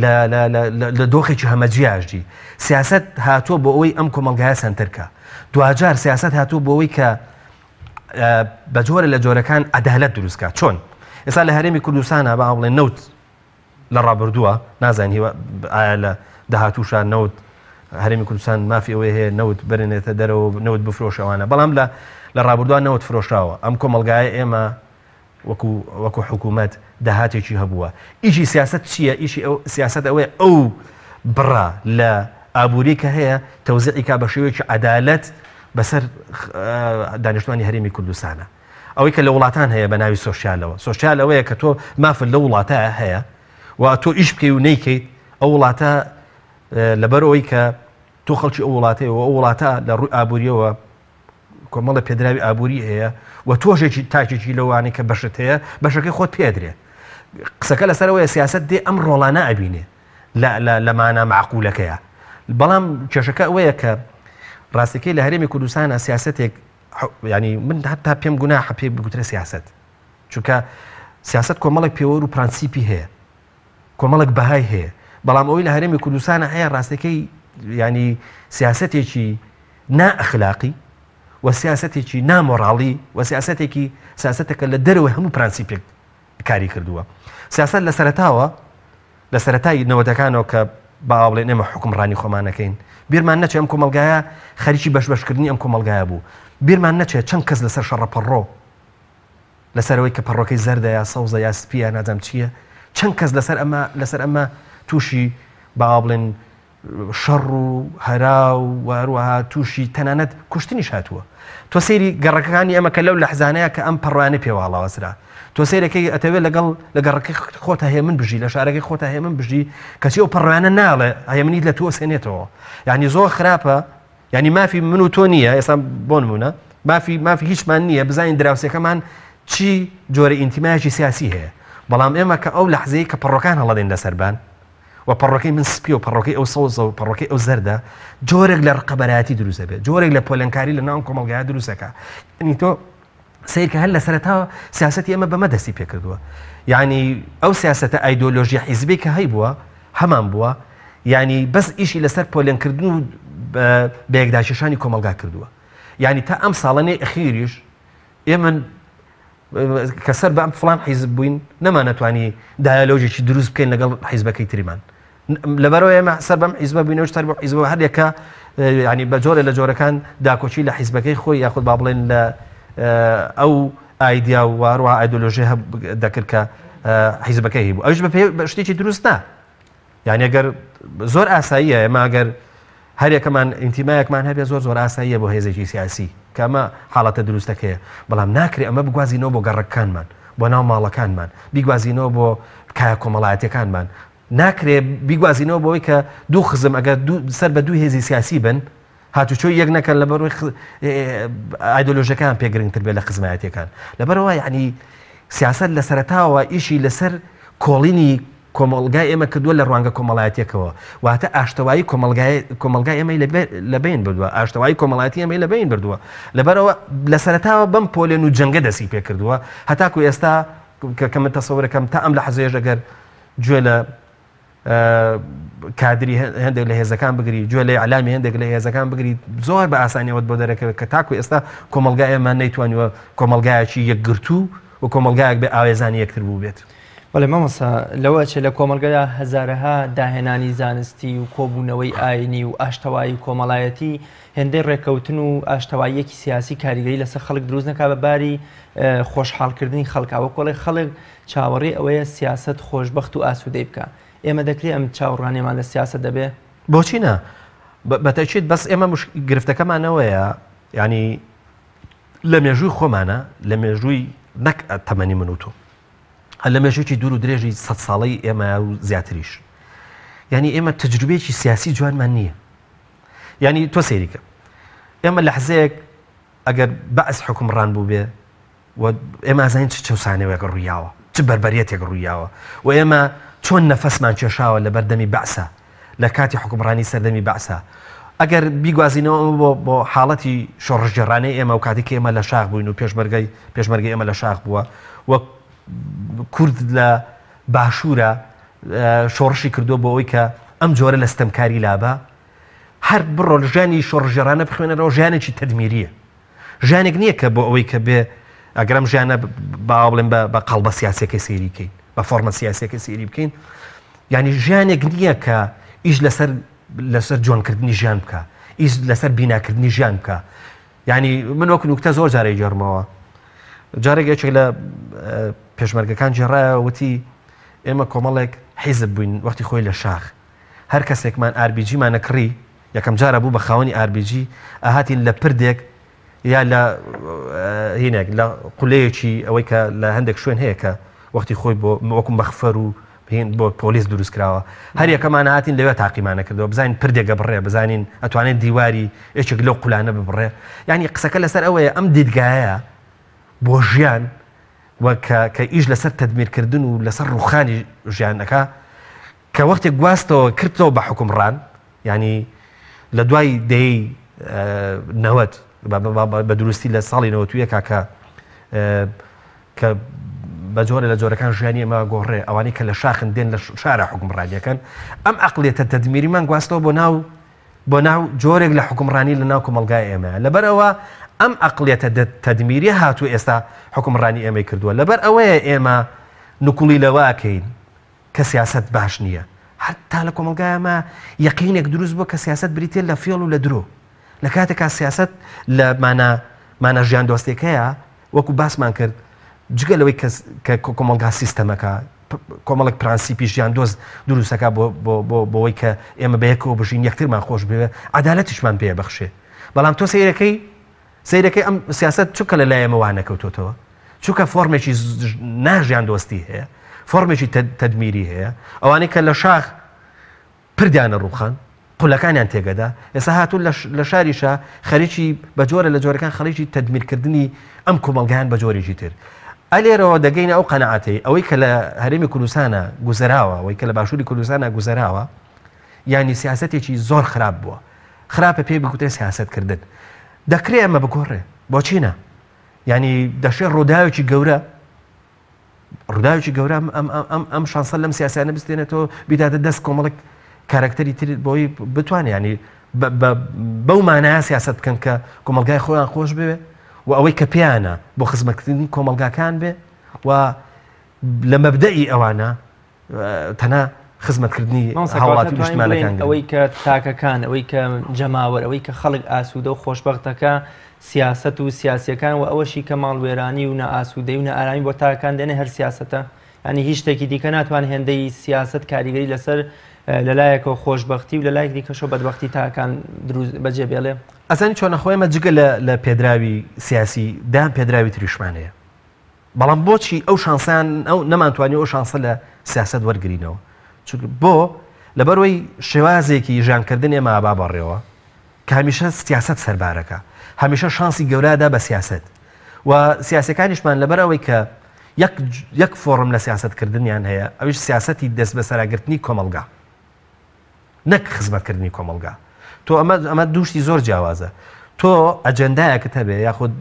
لە لە لە لە دۆخێکی هەمەجی ئەژی. سیاسەت هاتووە بۆ ئەوەی ئەم کۆمەڵگایە سەنتەر کا. دواجار سیاسەت هاتووە بۆ ئەوەی کە بە جۆرە لە جۆرەکان عەدالەت دروست کا. چۆن؟ ئێستا لە هەرێمی کوردستانا با بڵێن نەوت لە ڕابردووە، نازانین هیوا ئایا لە داهاتووشا نەوت هەرێمی کوردستان مافی ئەوەی هەیە نەوت بەرێنێتە دەرەوە و نەوت بفرۆشێ ئەوانە، بەڵام لە لە ڕابردووە نەوت فرۆشراوە. ئەم کۆمەڵگایە ئێمە وەکو وەکو حکوومەت داهاتێکی هەبووە. ئیشی سیاسەت چییە؟ ئیشی ئەو سیاسەت ئەوەیە ئەو بڕە لە ئابووری کە هەیە تەوزیعی کا بە شێوەیەکی عەدالەت بەسەر دانیشتوانی هەرێمی کوردستانە. ئەوەی کە لە وڵاتان هەیە بە ناوی سۆشیالەوە، سۆشیال ئەوەیە کە تۆ مافت لەو وڵاتە هەیە و تۆ ئیش بکەی و نەیکەیت، ئەو وڵاتە لەبەر ئەوەی کە تۆ خەڵکی ئەو وڵاتەیە و ئەو وڵاتە لە ڕووی ئابووریەوە کۆمەڵە پێدراوی ئابووری هەیە و تۆژێکی تاکێکی لەوانەی کە بەشت هەیە بەشەکەی خۆت پێدرێ. قسەکە لەسەرەوەیە سیاسەت دێ ئەم ڕۆڵانە ئەبینێ لە مانا مەعقولەکەیە. بەڵام کێشەکە ئەوەیە کە ڕاستەکەی لە هەرێمی کوردستانە سیاسەتێک ینی من هەتا پێم گوناحە پێ بگوترە سیاست، چونکە سیاست کۆمەڵێک پێوەر و پرەنسیپی هەیە، کۆمەڵێک بەهای هەیە، بەڵام ئەوەی لە هەرێمی کوردستانە هەیە ڕاستەکەی ینی سیاستێکی نائەخلاقی و سیاستێکی نامۆراڵی و سیاستێکی سیاستەکە لە دەرەوەی هەموو پرەنسیپێک کاری کردووە. سیاست لە سەرەتاوە لە سەرەتای نەوەدەکانەوە کە با بڵێن ئێمە حوکمڕانی خۆمان ئەکەین، بیرمان نەچێ ئەم کۆمەڵگایە خەریکی بەش بەشکردنی ئەم کۆمەڵگایە بوو. بیرمان نەچێ چەند کەس لەسەر شەڕە پەڕۆ، لەسەر ئەوەی کە پەڕۆکەی زەردە یا سەوزە یا سپیە یا نازانم چییە، چەند کەس لەسەر ئەمە لەسەر ئەمە تووشی با بڵێن شەڕ و هەرا و هەروەها تووشی تەنانەت کوشتنیش هاتووە. تۆ سەیری گەڕەکەکانی ئەمە کە لەو لەحزانەیە کە ئەم پەڕۆیانەی پێوە هەڵاوەسرا. تۆ سەیرەکەی ئەتەوێت لەگەڵ لە گەڕەکەی خۆتا هێمن بژی، لە شارەکەی خۆتا هێمن بژی، کەچی ئەو پەڕۆیانە ناڵێ هێمنیت لە تۆ سێنێتەوە. یعنی زۆر خراپە، یعنی مافی من و تۆ نییە ئێستا بۆ نمونە مافی مافی هیچمان نییە بزانین دراوسێکەمان چی جۆرە ئینتیمایەکی سیاسی هەیە. بەڵام ئێمە کە ئەو لەحزەیە کە پەڕۆکان هەڵەدەین لەسەربان و پەڕۆکەی من سپیە و پەڕۆکەی ئەو سەوزە و پەڕۆکەی ئەو زەردە، جۆرێک لە ڕقەبەرایەتی دروست دەبێت، جۆرێک لە پۆلێنکاری لە ناو کۆمەڵگایە دروست دەکات. یعنی تۆ سەیرکە هەر لە سەرەتاوە سیاسەتی ئێمە بەمە دەستی پێکردووە. یعنی ئەو سیاسەتە ئایدۆلۆژیە حیزبی کە هەیبووە هەمان بووە، یعنی بەس ئیشی لەسەر پۆلێنکردن و بەیەکداکێشانی کۆمەڵگا کردووە. یعنی تا ئەم ساڵانەی ئەخیریش ئێمە کە سەر بە ئەم فڵان حیزب بووین نەمانەتوانی دایالۆژێکی دروست بکەین لەگەڵ حیزبەکەی تریمان. لەبەرەوە ئێمە سەر بەم حیزبە بووینەوە سەر بە حیزبە هەر یەکە ینی بە جۆرە لە جۆرەکان داکۆکی لە حیزبەکەی خۆی یاخود با بڵێن لە ئەو ئایدیا و هەروەها ئایدۆلۆژی دەکرد کە حیزبەکەی هەبوو، ئەوش بە شتێکی دروست نا. یعنی ئەگەر زۆر ئاساییە ئێمە ئەگەر هەرێکەمان ئینتیمایەکمان هەبێ زۆر زۆر ئاساییە بۆ هێزێکی سیاسی کە ئەمە حاڵەتە دروستەکەیە، بەڵام ناکرێ ئەمە بگوازینەوە بۆ گەڕەکەکانمان، بۆ ناو ماڵەکانمان، بیگوازینەوە بۆ کایە کۆمەڵایەتیەکانمان، ناکرێ بیگوازینەوە بۆی کە دوو خزم ئەگەر سەر بە دوو هێزی سیاسی بن هاتوچۆی یەک نەکەن لەبەرەوەی ئایدۆلۆژیەکان پێ گرنگتر بێ لە خزمایەتیەکان. لەبەرەوە یعنی سیاسەت لە سەرەتاوە ئیشی لەسەر کۆڵینی کۆمەڵگای ئێمە کردووە لە ڕوانگە کۆمەڵایەتیەکەوە، واتە ئاشتەوایی کۆمەڵگای ئێمەی لە بەین بردووە، ئاشتەوایی کۆمەڵایەتی ئێمەی لە بەین بردووە. لەبەرەوە لە سەرەتاوە بەم پۆلێن و جەنگە دەستی پێ کردووە هەتاکو ئێستا کە من تەسەورەکەم تا ئەم لەحزەیەش ئەگەر گوێ لە کادری هەندێک لە هێزەکان بگری، گوێ لە ئیعلامی هەندێک لە هێزەکان بگری، زۆر بە ئاسانیەوەت بۆ دەرەکەوێت کە تاکو ئێستا کۆمەڵگای ئێمە نەیتوانیوە کۆمەڵگایەکی یەکگرتوو و کۆمەڵگایەک بێ ئاوێزانی یەکتر بوو بێت. بەڵێ مامۆستا، لەوە ئەچێ لە کۆمەڵگەدا هەزارەها داهێنانی زانستی و کۆبوونەوەی ئاینی و ئاشتەوایی کۆمەڵایەتی هێندەی ڕێککەوتن و ئاشتەواییەکی سیاسی کاریگەری لەسەر خەڵک دروست نەکا بە باری خۆشحاڵکردنی خەڵکا، وەکۆڵێ خەڵک چاوەڕێی ئەوەیە سیاسەت خۆشبەخت و ئاسوودەی بکا. ئێمە دەکرێ ئەم چاوەڕوانیەمان لە سیاسەت دەبێ؟ بۆچی نا؟ بە تەئکید، بەس ئێمە گرفتەکەمان ئەوەیە یانی لە مێژووی خۆمانە، لە مێژووی نەک تەمەنی من و تۆ، لە مێژووی دوور و درێژی 100 ساڵەی ئێمە و زیاتریش، یعنی ئێمە تەجروبەیەکی سیاسی جوانمان نییە. یعنی تۆ سەیریکە ئێمە لەحزەیەک ئەگەر بەعس حکومڕان بوو بێ و ئێمە ئەزانین چ چەوسانەوەیەک ڕوویاوە، چ بەربەریەتێک ڕوویاوە و ئێمە چۆن نەفەسمان کێشاوە لەبەر دەمی بەعسا لە کاتی حوکمڕانی سەردەمی بەعسا. ئەگەر بیگوازینەوە ئەمە بۆ بۆ حاڵەتی شۆڕشگێڕانەی ئێمە و کاتێک کە ئێمە لە شاخ بووین و پێشمەرگەی پێشمەرگەی ئێمە لە شاخ بووە و کورد لە باشوورە شۆڕشی کردووە بۆ ئەوەی کە ئەم جۆرە لە ستەمکاری لابا، هەر بڕۆ ژیانی شۆڕشگێڕانە بخوێنەرەوە ژیانێکی تەدمیریە، ژیانێک نییە کە بۆ ئەوەی کە بێ ئەگەر ئەم ژیانە با بڵێم بە قەڵبە سیاسەکەی سەیری بکەین، بە فۆرمە سیاسەکەی سەیری بکەین، یعنی ژیانێک نییە کە ئیش لەسەر لەسەر جوانکردنی ژیان بکە، ئیش لەسەر بیناکردنی ژیان بکە. یعنی من وەکو نوکتە زۆر جارێک گێڕمەوە، جارێک یەکێک لە پێشمەرگەکان گێڕایەوە وتی ئێمە کۆمەڵێک حیزب بووین وەختی خۆی لە شاخ، هەر کەسێکمان ئاربیجیمانە کڕی، یەکەم جارە بوو بە خاوەنی ئاربیجی، ئەهاتین لە پردێک یا لە هینێک لە قولەیەکی ئەوەی کە لە هەندێک شوێن هەیە کە وەختی خۆی بۆ وەکو مەخفەر و هین بۆ پۆلیس دروست کراوە، هەر یەکەمان هاتین لەوێ تاقیمانە کردەوە بزانین پردێکە بڕێ، بزانین ئەتوانێت دیواری یەکێک لەو قولانە ببڕێ. یعنی قسەکە لەسەر ئەوەیە ئەم دیدگایە بۆ ژیان و کە ئیش لەسەر تەدمیرکردن و لەسەر ڕوخانی ژیانەکە کە وەختێک گواستەوە کردەوە بە حوکمڕان، یعنی لە دوای دەیەی 90 بە دروستی لە ساڵی 91 کە کە بە جۆرە لە جۆرەکان ژیانی ئێمە گۆڕێ، ئەوانەی کە لە شاخن دێن لە شارە حوکمڕانیەکەن، ئەم عەقڵیەتە تەدمیریمان گواستەوە بۆ ناو بۆ ناو جۆرێک لە حوکمڕانی لە ناو کۆمەڵگای ئێمە. لەبەر ئەوە ئەم عەقڵیەتە تەدمیری هاتوو ئێستا حوکمڕانی ئێمەی کردووە. لەبەر ئەوەیە ئێمە نکوڵی لەوە ئەکەین کە سیاسەت باش نییە. حتا لە کۆمەڵگای ئێمە یەقینێک دروست بووە کە سیاسەت بریتیە لە فێڵ و لە درۆ، لە کاتێکا سیاسەت لە مانا مانا ژیان دۆستێکەیە وەکو باسمان کرد، جگە لەوەی کە کۆمەڵگا سیستەمەکە کۆمەڵێک پرەنسیپی ژیان دۆست دروستەکە بۆ بۆ بۆ بۆەوەی کە ئێمە بەیەکەوە بژین، یەکترمان خۆش بوێ، عەدالەتیشمان پێ بەخشێ. بەڵام تۆ سەیرەکەی سەیرەکەی ئەم سیاسەت چونکە لە لای ئێمە وا نەکەوتۆتەوە، چونکە فۆرمێکی ناژیان دۆستی هەیە، فۆرمێکی تەدمیری هەیە. ئەوانەی کە لە شاخ پردیانە ڕووخان، قولەکانیان تێگەدا، ئێستا هاتوون لە شاریشا خەریکی بە جۆرە لە جۆرەکان خەڵکی تەدمیرکردنی ئەم کۆمەڵگایان بە جۆرێکی تر. ئەلێرەوە دەگەینە ئەو قەناعەتەی ئەوەی کە لە هەرێمی کوردستانە گوزەراوە، ئەوەی کە لە باشووری کوردستانە گوزەراوە، یعنی سیاسەتێکی زۆر خراپ بووە. خراپە پێی بگوترێ سیاسەتکردن. دەکرێ ئەمە بگۆڕێ، بۆچی نا؟ یعنی دەشێ ڕووداوێکی گەورە ڕووداوێکی گەورە ئەم ئەم ئەم شانسە لەم سیاسیانە بستێنێتەوە، بیداتە دەست کۆمەڵێک کارکتەری تر بۆی بتوانێت ینی بەو مانایە سیاست بکەن کە کۆمەلگای خۆیان خۆش بوێ و ئەوەی کە پێیانە بۆ خزمەتکردنی کۆمەلگاکان بێ و لە مەبدەئی ئەوانە تەنها خزمەتکردنی هاوڵاتی نیشتمانەکان. ئەوەی کە تاکەکان، ئەوەی کە جەماوەر، ئەوەی کە خەڵک ئاسوودە و خۆشبەختەکە سیاسەت و سیاسیەکان، و ئەوەشی کە ماڵوێرانی و نائاسوودەی و نائارامی بۆ تاکەکان دێنێ هەر سیاسەتە. ینی هیچ شتێکی دیکە ناتوان هێندەی سیاسەت کاریگەری لەسەر لەلایەکەوە خۆشببختی و لەلایەک دیکەشەوە بەدبەختی تاکان دروست بەجێ بێڵێ. ئەزانی چۆنە، خۆ ئێمە جگە لە پێدراوی سیاسی دەیان پێدراوی تریشمان هەیە، بەڵام بۆچی ئەو شانسیان ئەو نەمانتوانی ئەو شانسە لە سیاسەت وەرگرینەوە؟ چونکە بۆ لەبەرەوەی شێوازێکی ژیانکردن ئێمە با بەڕێوە کە هەمیشە سیاسەت سەربارەکە، هەمیشە شانسی گەورەدا بە سیاسەت و سیاسەکانیشمان، لەبەر ئەوەی کە یەک یەک فۆڕم لە سیاسەتکردنیان هەیە، ئەویش سیاسەتی دەست بەسەراگرتنی کۆمەڵگا نەک خزمەتکردنی کۆمەڵگا. تۆ ئەمە ئەمە دووشتی زۆر جیاوازە. تۆ ئەجەندایەکت هەبێ یاخود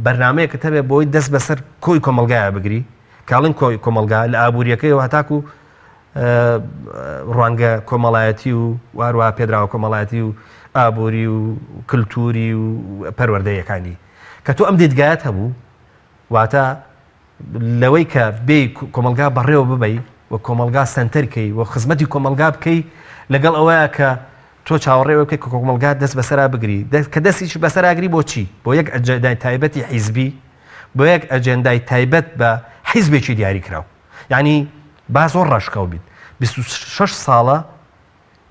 بەرنمەیەکت هەبێ بۆی دەست بەسەر کۆی کۆمەلگایە بگری، کاڵین کۆی کۆمەلگا لە ئابوووریەکەیەوە هەتاکو ڕوانگە کۆمەڵایەتی و واروە پێدراوە کۆمەڵایەتی و ئابووری و کللتوری و پەروەردەیەکانی. کە تۆ ئەم دیدگایەت هەبوو، واتە لەوەی کە بێ کۆمەلگا بەڕێوە ببەی و کۆمەلگا سنتەرکەی و خزمەتی کۆمەلگا بکەی، لەگەڵ ئەوەیە کە تۆ چاوەڕێ بکەیت کە کۆمەلگا دەست بەسەرا بگری. کە دەستیش بەسەراگری بۆچی؟ بۆ یەک ئەجێندای تایبەتی حیزبی، بۆ یەک ئەجێندای تایبەت بە حیزبێکی دیاری کراو. یعنی با زۆر ڕاشکاو بیت، 26 ساڵە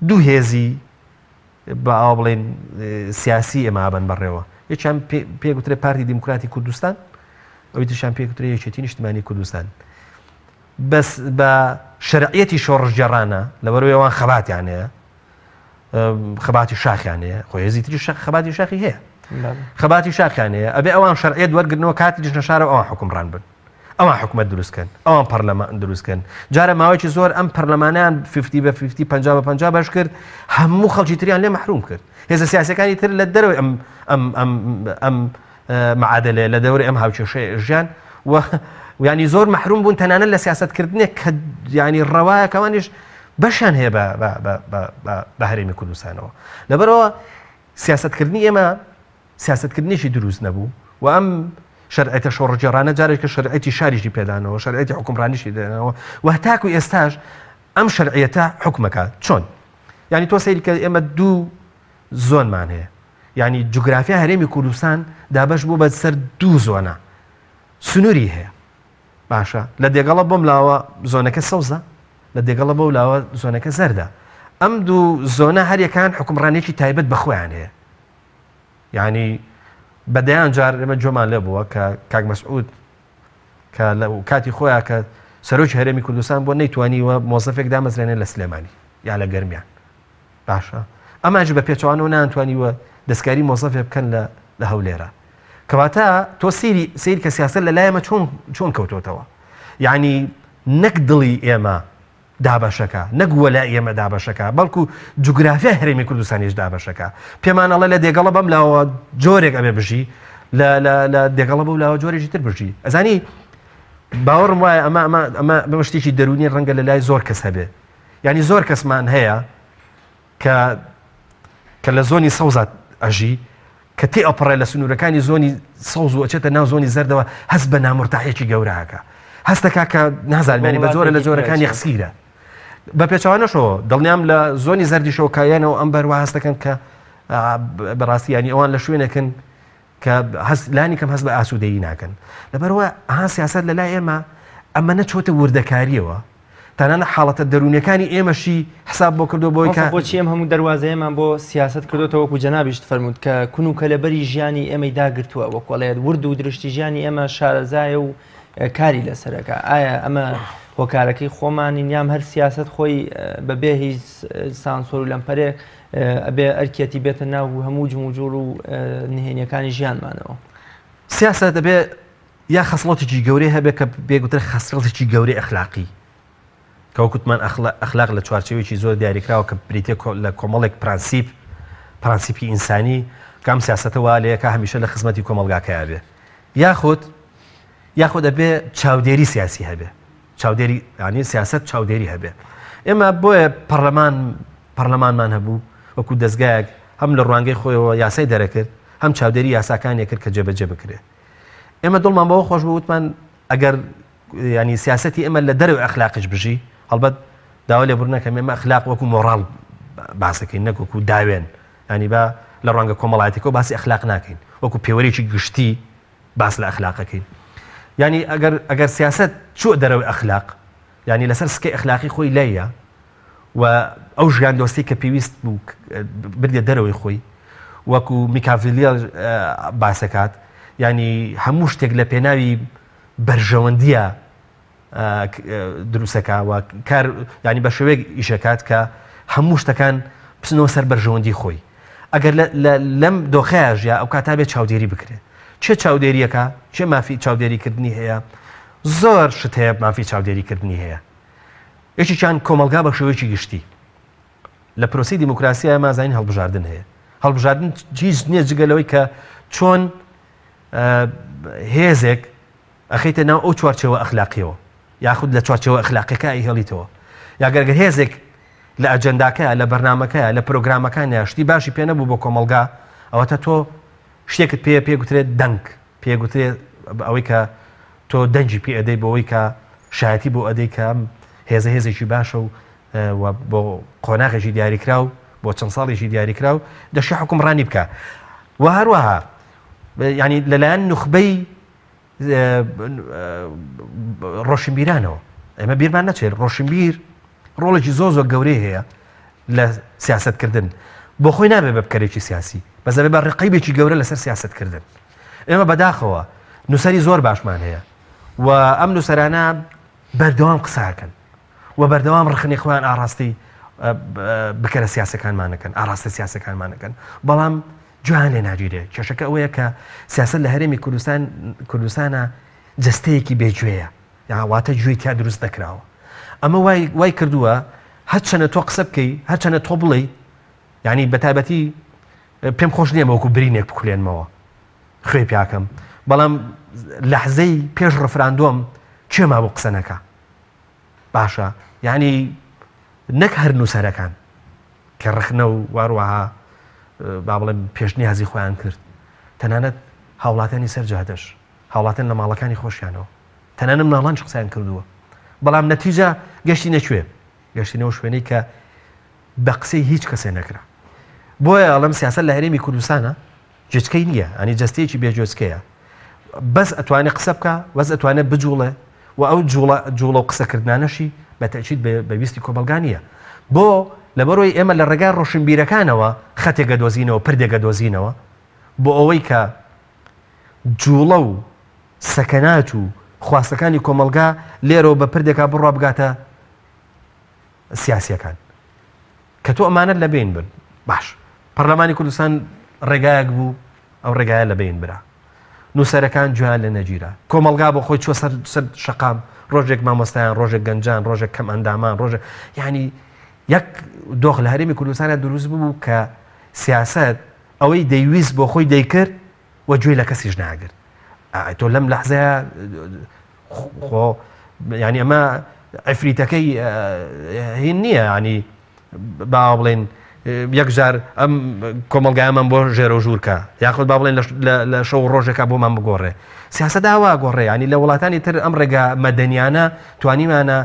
دوو هێزی بە ئاوا بڵێن سیاسی ئێمە ئابن بەڕێوە، یەکیان پێگوترێ پارتی دیموکراتی کوردستان، ئەوی تریشیان پێگوترێ یەکێتی نیشتمانی کوردستان. بەس بە شەرعیەتی شۆڕشگێڕانە، لەبەرەوەی ئەوان خەباتیان هەیە، خەباتی شاخیان هەیە، خۆ هێزی تریش خەباتی شاخی هەیە، خەباتی شاخیان هەیە، ئەبێ ئەوان شەرعیەت وەرگرنەوە کاتی دژنە شارەوە ئەوان حکومڕان بن، ئەوان حکومەت دروستکەن، ئەوان پەرلەمان دروستکەن. جارە ماوەیەکی زۆر ئەم پەرلەمانیان 50 بە 50، 50 بە 50 بەش کرد، هەموو خەڵکی تریان لێ مەحروم کرد. هێزە سیاسەکانی تر لە دەرەوەی ئەم ئەم ئەم ئەم معادلەیە، لە دەوری ئەم هاوکێشەیە ژیان و و یانی زۆر مەحروم بوون تەنانەت لە سیاسەتکردنێک کە یانی ڕەوایە کە ئەوانیش بەشیان هەیە بە بە بە بە بە بە هەرێمی کوردستانەوە. لەبەرئەوە سیاسەتکردنی ئێمە سیاسەتکردنێکی دروست نەبوو و ئەم شەرعیەتە شۆڕشگێڕانە جارێکە شەرعیەتی شاریشی پێدانەوە، شەرعیەتی حوکمڕانیشی پێدانەوە و هەتاکو ئێستاش ئەم شەرعیەتە حوکمەکە. چۆن؟ یانی تۆ سەیری کە ئێمە دوو زۆنمان هەیە. یانی جوگرافیا هەرێمی کوردستان دابەش بوو بە سەر دوو زۆنە. سنووری هەیە. باشە لە دێگەڵە بۆم لاوە زۆنەکە سەوزە، لە دێگەڵە بەو لاوە زۆنەکە زەردە. ئەم دوو زۆنە هەریەکان حوکمڕانیەکی تایبەت بە خۆیان هەیە. یانی بە دەیان جار ئێمە گوێمان لێ بووە کە کاک مەسعود کە لە کاتی خۆیان کە سەرۆکی هەرێمی کوردستان بۆ نەیتوانیوە مۆزەفێک دامەزرێنێ لە سلێمانی یا لە گەرمیان باشە ئەماش بە پێچوانەوە نانتوانیوە دەستکاری مۆزەفێ بکەن لە لە هەولێرە کەواتە تۆ سیری سیر کە سیاست لە لایەمە چۆن چۆن کەوتۆتەوە یعنی نەک دڵی ئێمە دابەشەکە، نەک وەلائی ئێمە دابەشەکە، بەڵکو جوگرافیای هەرێمی کوردستانیش دابەشەکە. پێمان ئەڵێ لە دێگەڵە بەم لاوە جۆرێک ئەبێ بژی، لە لە لە دێگەڵە بەو لاوە جۆرێکی تر بژی. ئەزانی باوەڕم وایە ئەمە ئەمە ئەمە بەمە شتێکی دەروونی ڕەنگە لە لای زۆر کەس هەبێ. یعنی زۆر کەسمان هەیە کە کە لە زۆنی سەوزا ئەژی کە تێ ئەپەڕێ لە سنوورەکانی زۆنی سەوز و ئەچێتە ناو زۆنی زەردەوە هەست بە نامورتاحیەکی گەورە ئەکا هەست دەکا کە نازانم یانی بە جۆرە لە جۆرەکان یەخسیرە بە پێچەوانەشەوە دڵنیام لە زۆنی زەردیشەوە کایەنەوە ئەم بەروە هەست دەکەن کە بەڕاستی ینی ئەوان لە شوێنێکن کە هەست لانی کەم هەست بە ئاسوودەیی ناکەن لەبەرەوە ئەها سیاست لە لای ئێمە ئەمە نەچۆتە وردەکاریەوە تەنانەت حاڵەتە دەروونیەکانی ئێمەشی حساب بۆ کردووە بۆی کە. بۆچی ئەم هەموو دەروازەیەمان بۆ سیاسەت کردۆتەوە وەکو جەنابیشت فەرمووت کە کون و کەلەبەری ژیانی ئێمەی داگرتووە وەکو ئەڵێت ورد و درشتی ژیانی ئێمە شارەزایە و کاری لەسەرەکە ئایا ئەمە هۆکارەکەی خۆمانین یام هەر سیاسەت خۆی بەبێ هیچ سانسۆر و لەمپەرێک ئەبێ ئەرکێتی بێتە ناو هەموو جموجوڵ و نهێنیەکانی ژیانمانەوە؟ سیاسەت دەبێ یا خەسڵەتێکی گەورەی هەبێت کە پێی گوترێت خەسڵەتێکی گەورەی ئەخلاقی کە وەک وتمان ئەخلاق لە چوارچێوەیەکی زۆر دیاریکراوە کە بریتیە لە کۆمەڵێک پرەنسیپ پرەنسیپی ئینسانی کە ئەم سیاسەتە وا لێکا هەمیشە لە خزمەتی کۆمەڵگاکەیا بێ یاخود یاخود ئەبێ چاودێری سیاسی هەبێ چاودێری ینی سیاست چاودێری هەبێ ئێمە بۆیە پەرلەمان پەرلەمانمان هەبوو وەکو دەستگایەک هەم لە ڕوانگەی خۆیەوە یاسای دەرەکرد هەم چاودێری یاساکانی کرد کە جێبەجێ بکرێت ئێمە دڵمان بەوە خۆش بوو وتمان ئەگەر ینی سیاستی ئێمە لە دەرەوەی ئەخلاقیش بژی هەڵبەت داوا لێبوردن ئەکەم ئێمە ئەخلاق وەکو مۆڕاڵ باسەکەین نەک وەکو داوێن ینی با لە ڕوانگە کۆمەڵایەتیکەوە باسی ئەخلاق ناکەین وەکو پێوەرێکی گشتی باس لە ئەخلاقەکەین ینی ئەگەر ئەگەر سیاست چوە دەرەوەی ئەخلاق ینی لەسەر سکەی ئەخلاقی خۆی لایە و ئەو ژیاندۆستی کە پێویست بوو بردە دەرەوەی خۆی وەکو میکاڤیلیە باسەکات ینی هەموو شتێک لە پێناوی بەرژەوەندیە دروستەکە و کار ینی بە شێوەیەک ئیشەکات کە هەموو شتەکان بچنەوە سەر بەرژەوەندی خۆی ئەگەر لەم دۆخەیە ژیا ئەو کاتا بێت چاودێری بکرێت چێ چاودێریەکە چێ مافی چاودێریکردنی هەیە زۆر شت هەیە مافی چاودێریکردنی هەیە یەکێکیان کۆمەڵگا بە شێوەیەکی گشتی. لە پرۆسەی دیموکراسییا ئێمە ئەزانین هەڵبژاردن هەیە. هەڵبژاردن هیچ نییە جگە لەوەی کە چۆن هێزێک ئەخەیتە ناو ئەو چوارچێوە ئەخلاقیەوە یاخود لە چوارچێوە ئەخلاقیەکە ئەیهێڵیتەوە یاگەرگەر هێزێک لە ئەجەنداکە لە بەرنمەکە لە پرۆگرامەکانیا شتی باشی پێ نەبوو بۆ کۆمەڵگا ئەوەتە تۆ شتێکت پێ پێ گوترێت دەنگ پێ گوترێت ئەوەی کە تۆ دەنگی پێ ئەدەی بۆ ئەوەی کە شایەتی بۆ ئەدەی کە ئەم هێزە هێزێکی باشە و و بۆ قۆناغێکی دیاریکراو بۆ چەند ساڵێکی دیاریکراو دەشێ حوکمڕانی بکا و هەروەها ینی لەلایەن نوخبەی ڕۆشنبیرانەوە ئێمە بیرمان نەچێت ڕۆشنبیر ڕۆڵێکی زۆر زۆر گەورەی هەیە لە سیاستکردن بۆ خۆی نابێ بە بکەرێکی سیاسی بەس دەبێ بە ڕقیبێکی گەورە لەسەر سیاستکردن ئێمە بەداخەوە نووسەری زۆر باشمان هەیە و ئەم نووسەرانە بەردەوام قساکەن و بەردەوام ڕخنی خۆیان ئاراستەی بکەرە سیاسەکانمانەکەن ئاراستە سیاسەکانمانەکەن بەڵام جوان لێ ناگیرێ کێشەکە ئەوەیە کە سیاست لە هەرێمی کوردستان کوردستانە جستەیەکی بێگوێیە واتە گوێی تیا دروست نەکراوە ئەمە وای وای کردووە هەرچەنە تۆ قسە بکەی هەرچەنە تۆ بڵێ یعنی بەتایبەتی پێم خۆش نییە وەکو برینێک بکولێنمەوە خوێ پیاکەم بەڵام لەحزەی پێش ڕفراندۆم کێ مابوو قسە نەکا؟ باشە یانی نەک هەر نووسەرەکان کە ڕەخنە و واروەها با بڵێم پێشنیازی خۆیان کرد، تەنانەت هاوڵاتیانی سەر جادەش، هاوڵاتیان لە ماڵەکانی خۆشیانەوە، تەنانەت مناڵانیش قسەیان کردووە، بەڵام نەتیجە گەشتینە کوێ؟ گەشتینە ئەو شوێنەی کە بە قسەی هیچ کەسێ نەکرا. بۆیە ئەڵێم سیاسەت لە هەرێمی کوردستانە جێچکەی نییە، ئەنی جەستەیەکی بێ جۆچکەیە، بەس ئەتوانێ قسە بکا، بەس ئەتوانێ بجوڵێ و ئەو جوڵە جوڵە و قسەکردنانەشی بە تەئکید بە ویستی کۆمەڵگا نییە. بۆ؟ لەبەرئەوەی ئێمە لە ڕێگای ڕۆشنبیرەکانەوە خەتێک ئەدۆزینەوە، پردێک ئەدۆزینەوە بۆ ئەوەی کە جوڵە و سەکەنات و خواستەکانی کۆمەڵگا لێرەوە بە پردێکا بڕوا بگاتە سیاسیەکان. کە تۆ ئەمانەت لە بەین برد باش پەرلەمانی کوردستان ڕێگایەک بوو ئەو ڕێگایە لە بەین برا نووسەرەکان گوێیان لێ نەگیرا کۆمەڵگا بۆ خۆی چوە سەر سەر شەقام ڕۆژێک مامۆستایان ڕۆژێک گەنجان ڕۆژێک کەم ئەندامان ڕۆژێک یعنی یەک دۆخ لە هەرێمی کوردستانە دروست ببوو کە سیاست ئەوەی دەیویست بۆ خۆی دەیکرد و گوێی لە کەسیش ناگرت تۆ لەم لەحزەیە خۆ یعنی ئەمە عفریتەکەی هین نییە ینی با بڵێن یەکجار ئەم کۆمەلگایەمان بۆ ژێرە و ژوورکە یاخود با بڵێن لە شەو ڕۆژێکا بۆمان بگۆڕێ سیاسەت ئاوا گۆڕێ ینی لە وڵاتانی تر ئەم ڕێگا مەدەنیانە توانیمانە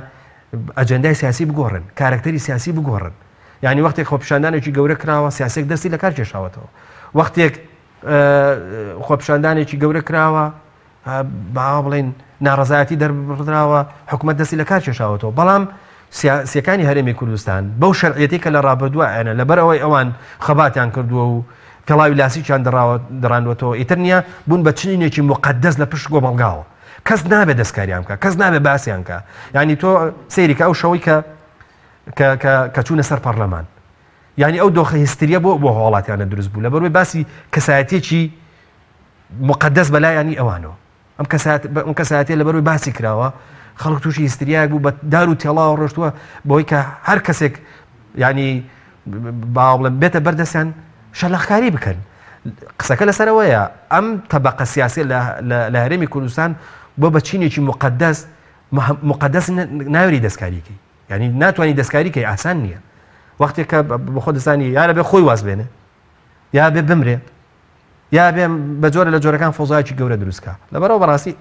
ئەجندای سیاسی بگۆڕن کارکتەری سیاسی بگۆڕن یعنی وەختێک خۆپیشاندانێکی گەورە کراوە سیاسێک دەستی لە کار کێشاوەتەوە وەختێک خۆپیشاندانێکی گەورە کراوە با بڵێین ناڕەزایەتی دەربڕدراوە، حکومەت دەستی لە کار کێشاوەتەوە، بەڵام سیاسییەکانی هەرێمی کوردستان بەو شەرعیەتەی کە لە ڕابردووە هەیانە، لەبەر ئەوەی ئەوان خەباتیان کردووە و پێڵاوی لاسیکیان دڕاندووەتەوە، ئیتر نییە، بوون بە چنینێکی موقەدەس لە پشت کۆمەڵگاوە. کەس نابێت دەستکاریان بکات، کەس نابێت باسیان بکات. یانی تۆ سەیری کە ئەو شەوەی کە کە کە کە چوونە سەر پەڕلەمان، یانی ئەو دۆخە هیستریە بۆ بۆ هاوڵاتیانە دروست بوو، لەبەرئەوەی باسی کەسایەتییەکی موقەدەس بەلایانی ئەوانەوە ئەم کەسات ئەم کەسایەتیە لەبەروی باسی کراوە خەڵک تووشی هیستریایەک بوو بە دار و تێڵاوە ڕۆشتووە بۆی کە هەر کەسێک ینی با بڵێم بێتە بەردەستیان شەلەخکاری بکەن قسەکە لەسەرەوەیە ئەم تەبقە سیاسی لە هەرێمی کوردستان بۆ بە چینێکی مقدەس مقدەس ناوری دەستکاریکەی ینی ناتوانانی دەستکاریکەی ئاسان نییە وەختێک کە بەخۆ دەزانی یارە بێ خۆی واز بێنێ یا بێ بمرێ یا بێ بە جۆرە لە جۆرەکان فەوزایەکی گەورە دروست کا لەبەرەوە بەڕاستی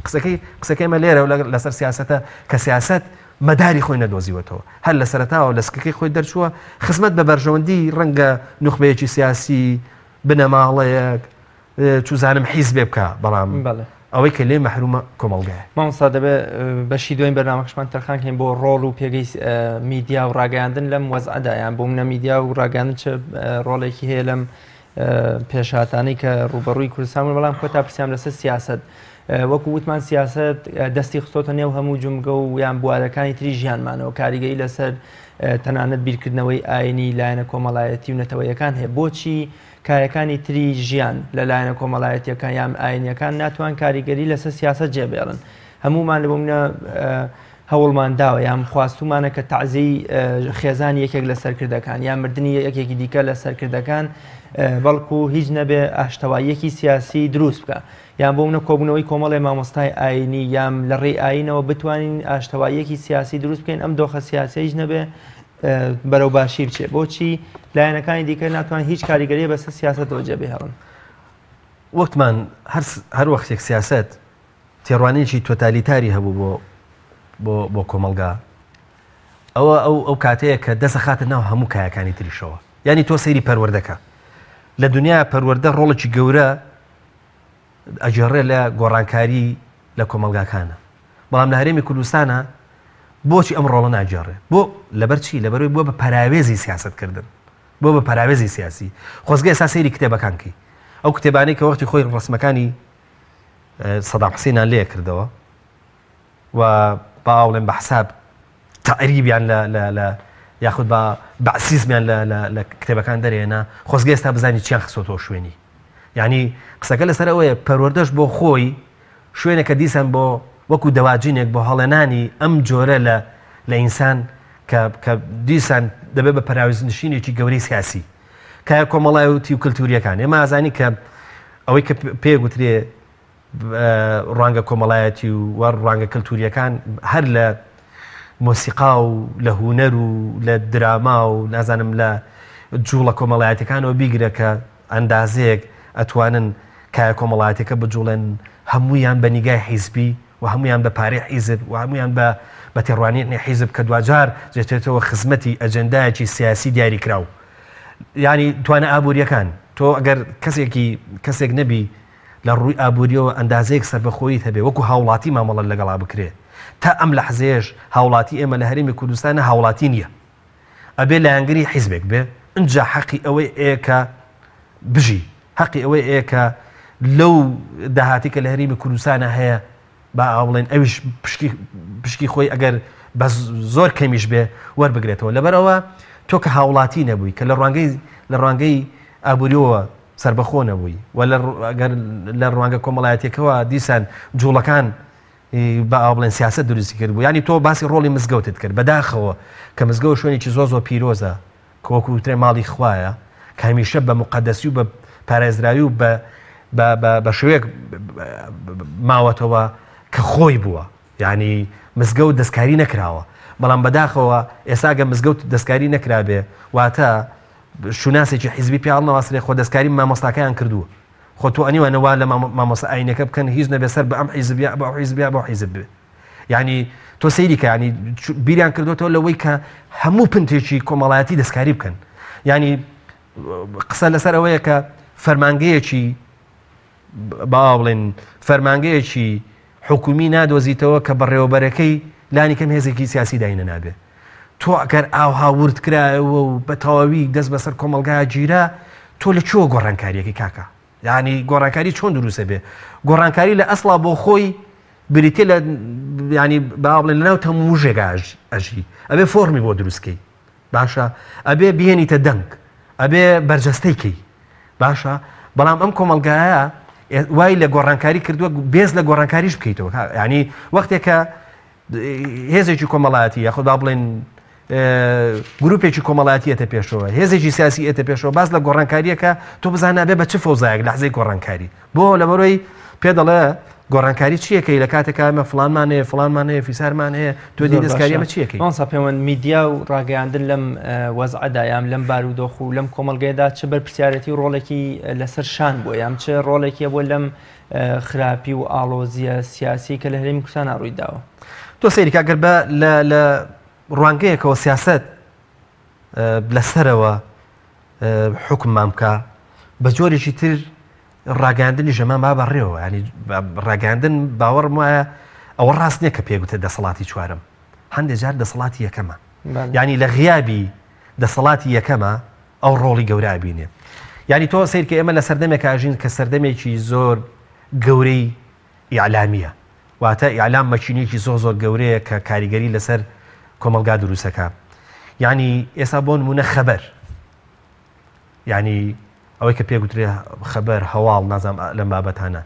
قسەکەی قسەکەی مە لێرە و لەسەر سیاسەتە کە سیاست مەداری خۆی نەدۆزیوەتەوە هەر لە سەرەتاوە لە سکەکەی خۆی دەرچووە خزمەت بە بەرژەوەندی ڕەنگە نوخبەیەکی سیاسی بنەماڵەیەک چوزانم حیزبێ بکە بەڵام ئەوەی کە لێ مەحرومە کۆمەڵگایە. مامۆستا دەبێ بەشی دوێن بەرنامەکەشمان تەرخان کەین بۆ ڕۆڵ و پێگەی میدیا و ڕاگەیاندن لەم وەزعدا یان بۆ منە میدیا و ڕاگەاندن چ ڕۆڵێکی هەیە لەم پێشهاتانەی کە ڕوبەڕووی کوردستان بوون بەڵام کۆتا پرسیام لەسەر سیاست وەکو وتمان سیاست دەستی خستۆتە نێو هەموو جومگە و یان بوارەکانی تری ژیانمانەوە کاریگەری لەسەر تەنانەت بیرکردنەوەی ئاینی لایەنە کۆمەڵایەتی و نەتەوەیەکان هەیە بۆچی کایەکانی تری ژیان لە لایەنە کۆمەڵایەتیەکان یان ئاینیەکان ناتوان کاریگەری لەسەر سیاست جێبێڵن هەمومان لە بۆ منە هەوڵمان داوە یان خواستومانە کە تەعزیەی خێزانی یەکێک لە سەرکردەکان یان مردنی یەکێکی دیکە لە سەرکردەکان بەڵکو هیچ نەبێ ئاشتەواییەکی سیاسی دروست بکە یان بۆ منە کۆبوونەوەی کۆمەڵێ مامۆستای ئاینی یان لە ڕێی ئاینەوە بتوانین ئاشتەواییەکی سیاسی دروست بکەین ئەم دۆخە سیاسی هیچ نەبێ بەرەو باشی بچێ بۆچی لایەنەکانی دیکە ناتوان هیچ کاریگەری بەسەر سیاسەتەوە جێبهێڵن وەکمان هەر وەختێک سیاست تێڕوانینێکی تۆتالیتاری هەبوو بۆ بۆ بۆ کۆمەڵگا ئەوە ئەو ئەو کاتەیە کە دەسەخاتە ناو هەموو کایەکانی تریشەوە یعنی تۆ سەیری پەروەردەکە لە دنیا پەروەردە ڕۆڵێکی گەورە ئەگێڕێ لە گۆڕانکاری لە کۆمەڵگاکانە بەڵام لە هەرێمی کوردستانە بۆچی ئەم ڕۆڵە ناگێڕێ بۆ لەبەر چی لەبەرەوەی بووە بە پەراوێزی سیاستکردن بۆ بە پەراوێزی سیاسی خۆزگە ئێستا سەیری کتێبەکان کەی ئەو کتێبانەی کە وەختی خۆی ڕسمەکانی سەدام حسینیان لێ کردەوە و با بڵێن بە حساب تەعریبیان لە لە لە یاخود بە بەعسیزمیان لە لە لە کتێبەکان دەرێنا خۆزگە ئێستا بزانی چیان خستۆتەوە شوێنی یعنی قسەکە لەسەر ئەوەیە پەروەردەش بۆ خۆی شوێنێکە دیسان بۆ وەکو دەواجینێک بۆ هەڵێنانی ئەم جۆرە لە لە ئینسان کە کە دیسان دەبێت بە پەراویزنشینێکی گەورەی سیاسی کایە کۆمەڵایەتی و کلتوریەکان ئێمە ئازانی کە ئەوەی کە پێ گوترێ ڕوانگە کۆمەڵایەتی و ڕوانگە کەلتوریەکان هەر لە مۆسیقا و لە هونەر و لە دراما و نازانم لە جوڵە کۆمەڵایەتەکانەوە بیگرە کە ئەندازەیەک ئەتوانن کایە کۆمەڵایەتەکە بجوڵێن، هەمویان بە نیگای حیزبی و هەمویان بە پارەی حیزب و هەمویان بە بە تێڕوانینی حیزب کە دواجار دەچێتەوە خزمەتی ئەجێندایەکی سیاسی دیاریکراو. یانی توانا ئابووریەکان، تۆ ئەگەر کەسێکی کەسێک نەبی لە ڕووی ئابووریەوە ئەندازەیەک سەربەخۆییت هەبێ وەکو هاوڵاتی مامەڵەت لەگەڵا بکرێ، تا ئەم لەحزەیەش هاوڵاتی ئێمە لە هەرێمی کوردستانا هاوڵاتی نیە، ئەبێ لایەنگری حیزبێک بێ ئنجا حەقی ئەوەی ئەیە کە بژی، حەقی ئەوەی ئەیە کە لەو داهاتی کە لە هەرێمی کوردستانا هەیە با ئاوا بڵێن ئەویش پشکی پشکی خۆی ئەگەر بە زۆر کەمیش بێ وەربگرێتەوە. لەبەرئەوە تۆ کە هاوڵاتی نەبووی، کە لە ڕوانگەی لە ڕوانگەی ئابووریەوە سەربەخۆ نەبووی و لە ئەگەر لە ڕوانگە کۆمەڵایەتیەکەوە دیسان جوڵەکان با ئاوا بڵێن سیاسەت دروستی کردبوو. یانی تۆ باسی ڕۆڵی مزگەوتت کرد، بەداخەوە کە مزگەوت شوێنێکی زۆر زۆر پیرۆزە کە وەکو وترێ ماڵی خوایە، کە هەمیشە بە موقەدەسی و بە پارێزراوی و بە بە بە بە شێوەیەک ماوەتەوە کە خۆی بووە. یانی مزگەوت دەستکاری نەکراوە. بەڵام بەداخەوە ئێستا گەر مزگەوت دەستکاری نەکرابێ واتە شوناسێکی حیزبی پێ هەڵنەواسرێ، خۆ دەستکاری مامۆستاکەیان کردووە. خۆ تۆ ئەنیوانە وا لە مامۆستا ئاینەکە بکەن هیچ نەبێ سەر بە ئەم حیزب یا بە ئەو حیزب یا بەو حیزب بێ. یعنی تۆ سەیری کە ینی بیریان کردوێتەوە لەوەی کە هەموو پنتێکی کۆمەڵایەتی دەستکاری بکەن. ینی قسە لەسەر ئەوەیە کە فەرمانگەیەکی با بڵێن فەرمانگەیەکی حکومی نادۆزیتەوە کە بەڕێوەبەرەکەی لانی کەم هێزێکی سیاسی داینەنابێ. تۆ ئەگەر ئاوها ورد کرایەوە و بە تەواوی دەست بەسەر کۆمەڵگا گیرا، تۆ لە کوێوە گۆڕانکاریەکەی کاکە؟ یعنی گۆڕانکاری چۆن دروستە بێ؟ گۆڕانکاری لە ئەسڵا بۆ خۆی بریتە لە ینی با بڵێن لەناو تەمومژێکا ئەژی، ئەبێ فۆڕمی بۆ دروستکەی. باشە ئەبێ بهێنیتە دەنگ، ئەبێ بەرجەستەی کەی. باشە بەڵام ئەم کۆمەڵگایە وای لە گۆڕانکاری کردووە بێز لە گۆڕانکاریش بکەیتەوە. ینی وەختێکە هێزێکی کۆمەڵایەتی یاخود با بڵێن گروپێکی کۆمەڵایەتی ئێتە پێشەوە، هێزێکی سیاسی ئێتە پێشەوە، باس لە گۆڕانکاریەکە تۆ بزانە بێ بە چ فەوزایەک لەحزەی گۆڕانکاری. بۆ لەبەرەوەی پێ دەڵێ گۆڕانکاری چیەکەی لە کاتێکا ئێمە فڵانمان هەیە، فڵانمان هەیە، فیسارمان هەیە، تۆ دی دەستکاری ئەمە چیەکەی؟ مامۆستا پەیوەند میدیا و ڕاگەیاندن لەم وەزعەدا یان لەم بارودۆخ و لەم کۆمەڵگەیەدا چ بەرپرسیارێتی و ڕۆڵێکی لەسەر شان بووە یان چ ڕۆڵێکی هەبووە لەم خراپی و ئاڵۆزییە سیاسی کە لە هەرێمی کوردستانا ڕووی داوە؟ تۆ سەیری کە ئەگەر بە لە ڕوانگەیەکەوە سیاسەت لەسەرەوە حوکممان بکا، بە جۆرێکی تر ڕاگەیاندنی ژەمان با بەڕێوە. ینی ڕاگەیاندن باوەڕم وایە ئەوە ڕاست نییە کە پێگوتە دەسەڵاتی چوارەم، هەندێک جار دەسەڵاتی یەکەمە. ینی لە غیابی دەسەڵاتی یەکەمە ئەو ڕۆڵی گەورە ئەبینێ. یانی تۆ سەیر کە ئێمە لە سەردەمێکا ئەژین کە سەردەمێکی زۆر گەورەی ئیعلامییە. واتە ئیعلام مەکینەیەکی زۆر زۆر گەورەیە کە کاریگەری لەسەر کۆمەڵگا دروستەکا. یانی ئێستا بۆ نموونە خەبەر، یانی ئەوەی کە پێ گوترێ خەبەر، هەواڵ، نازانم لەم بابەتانە،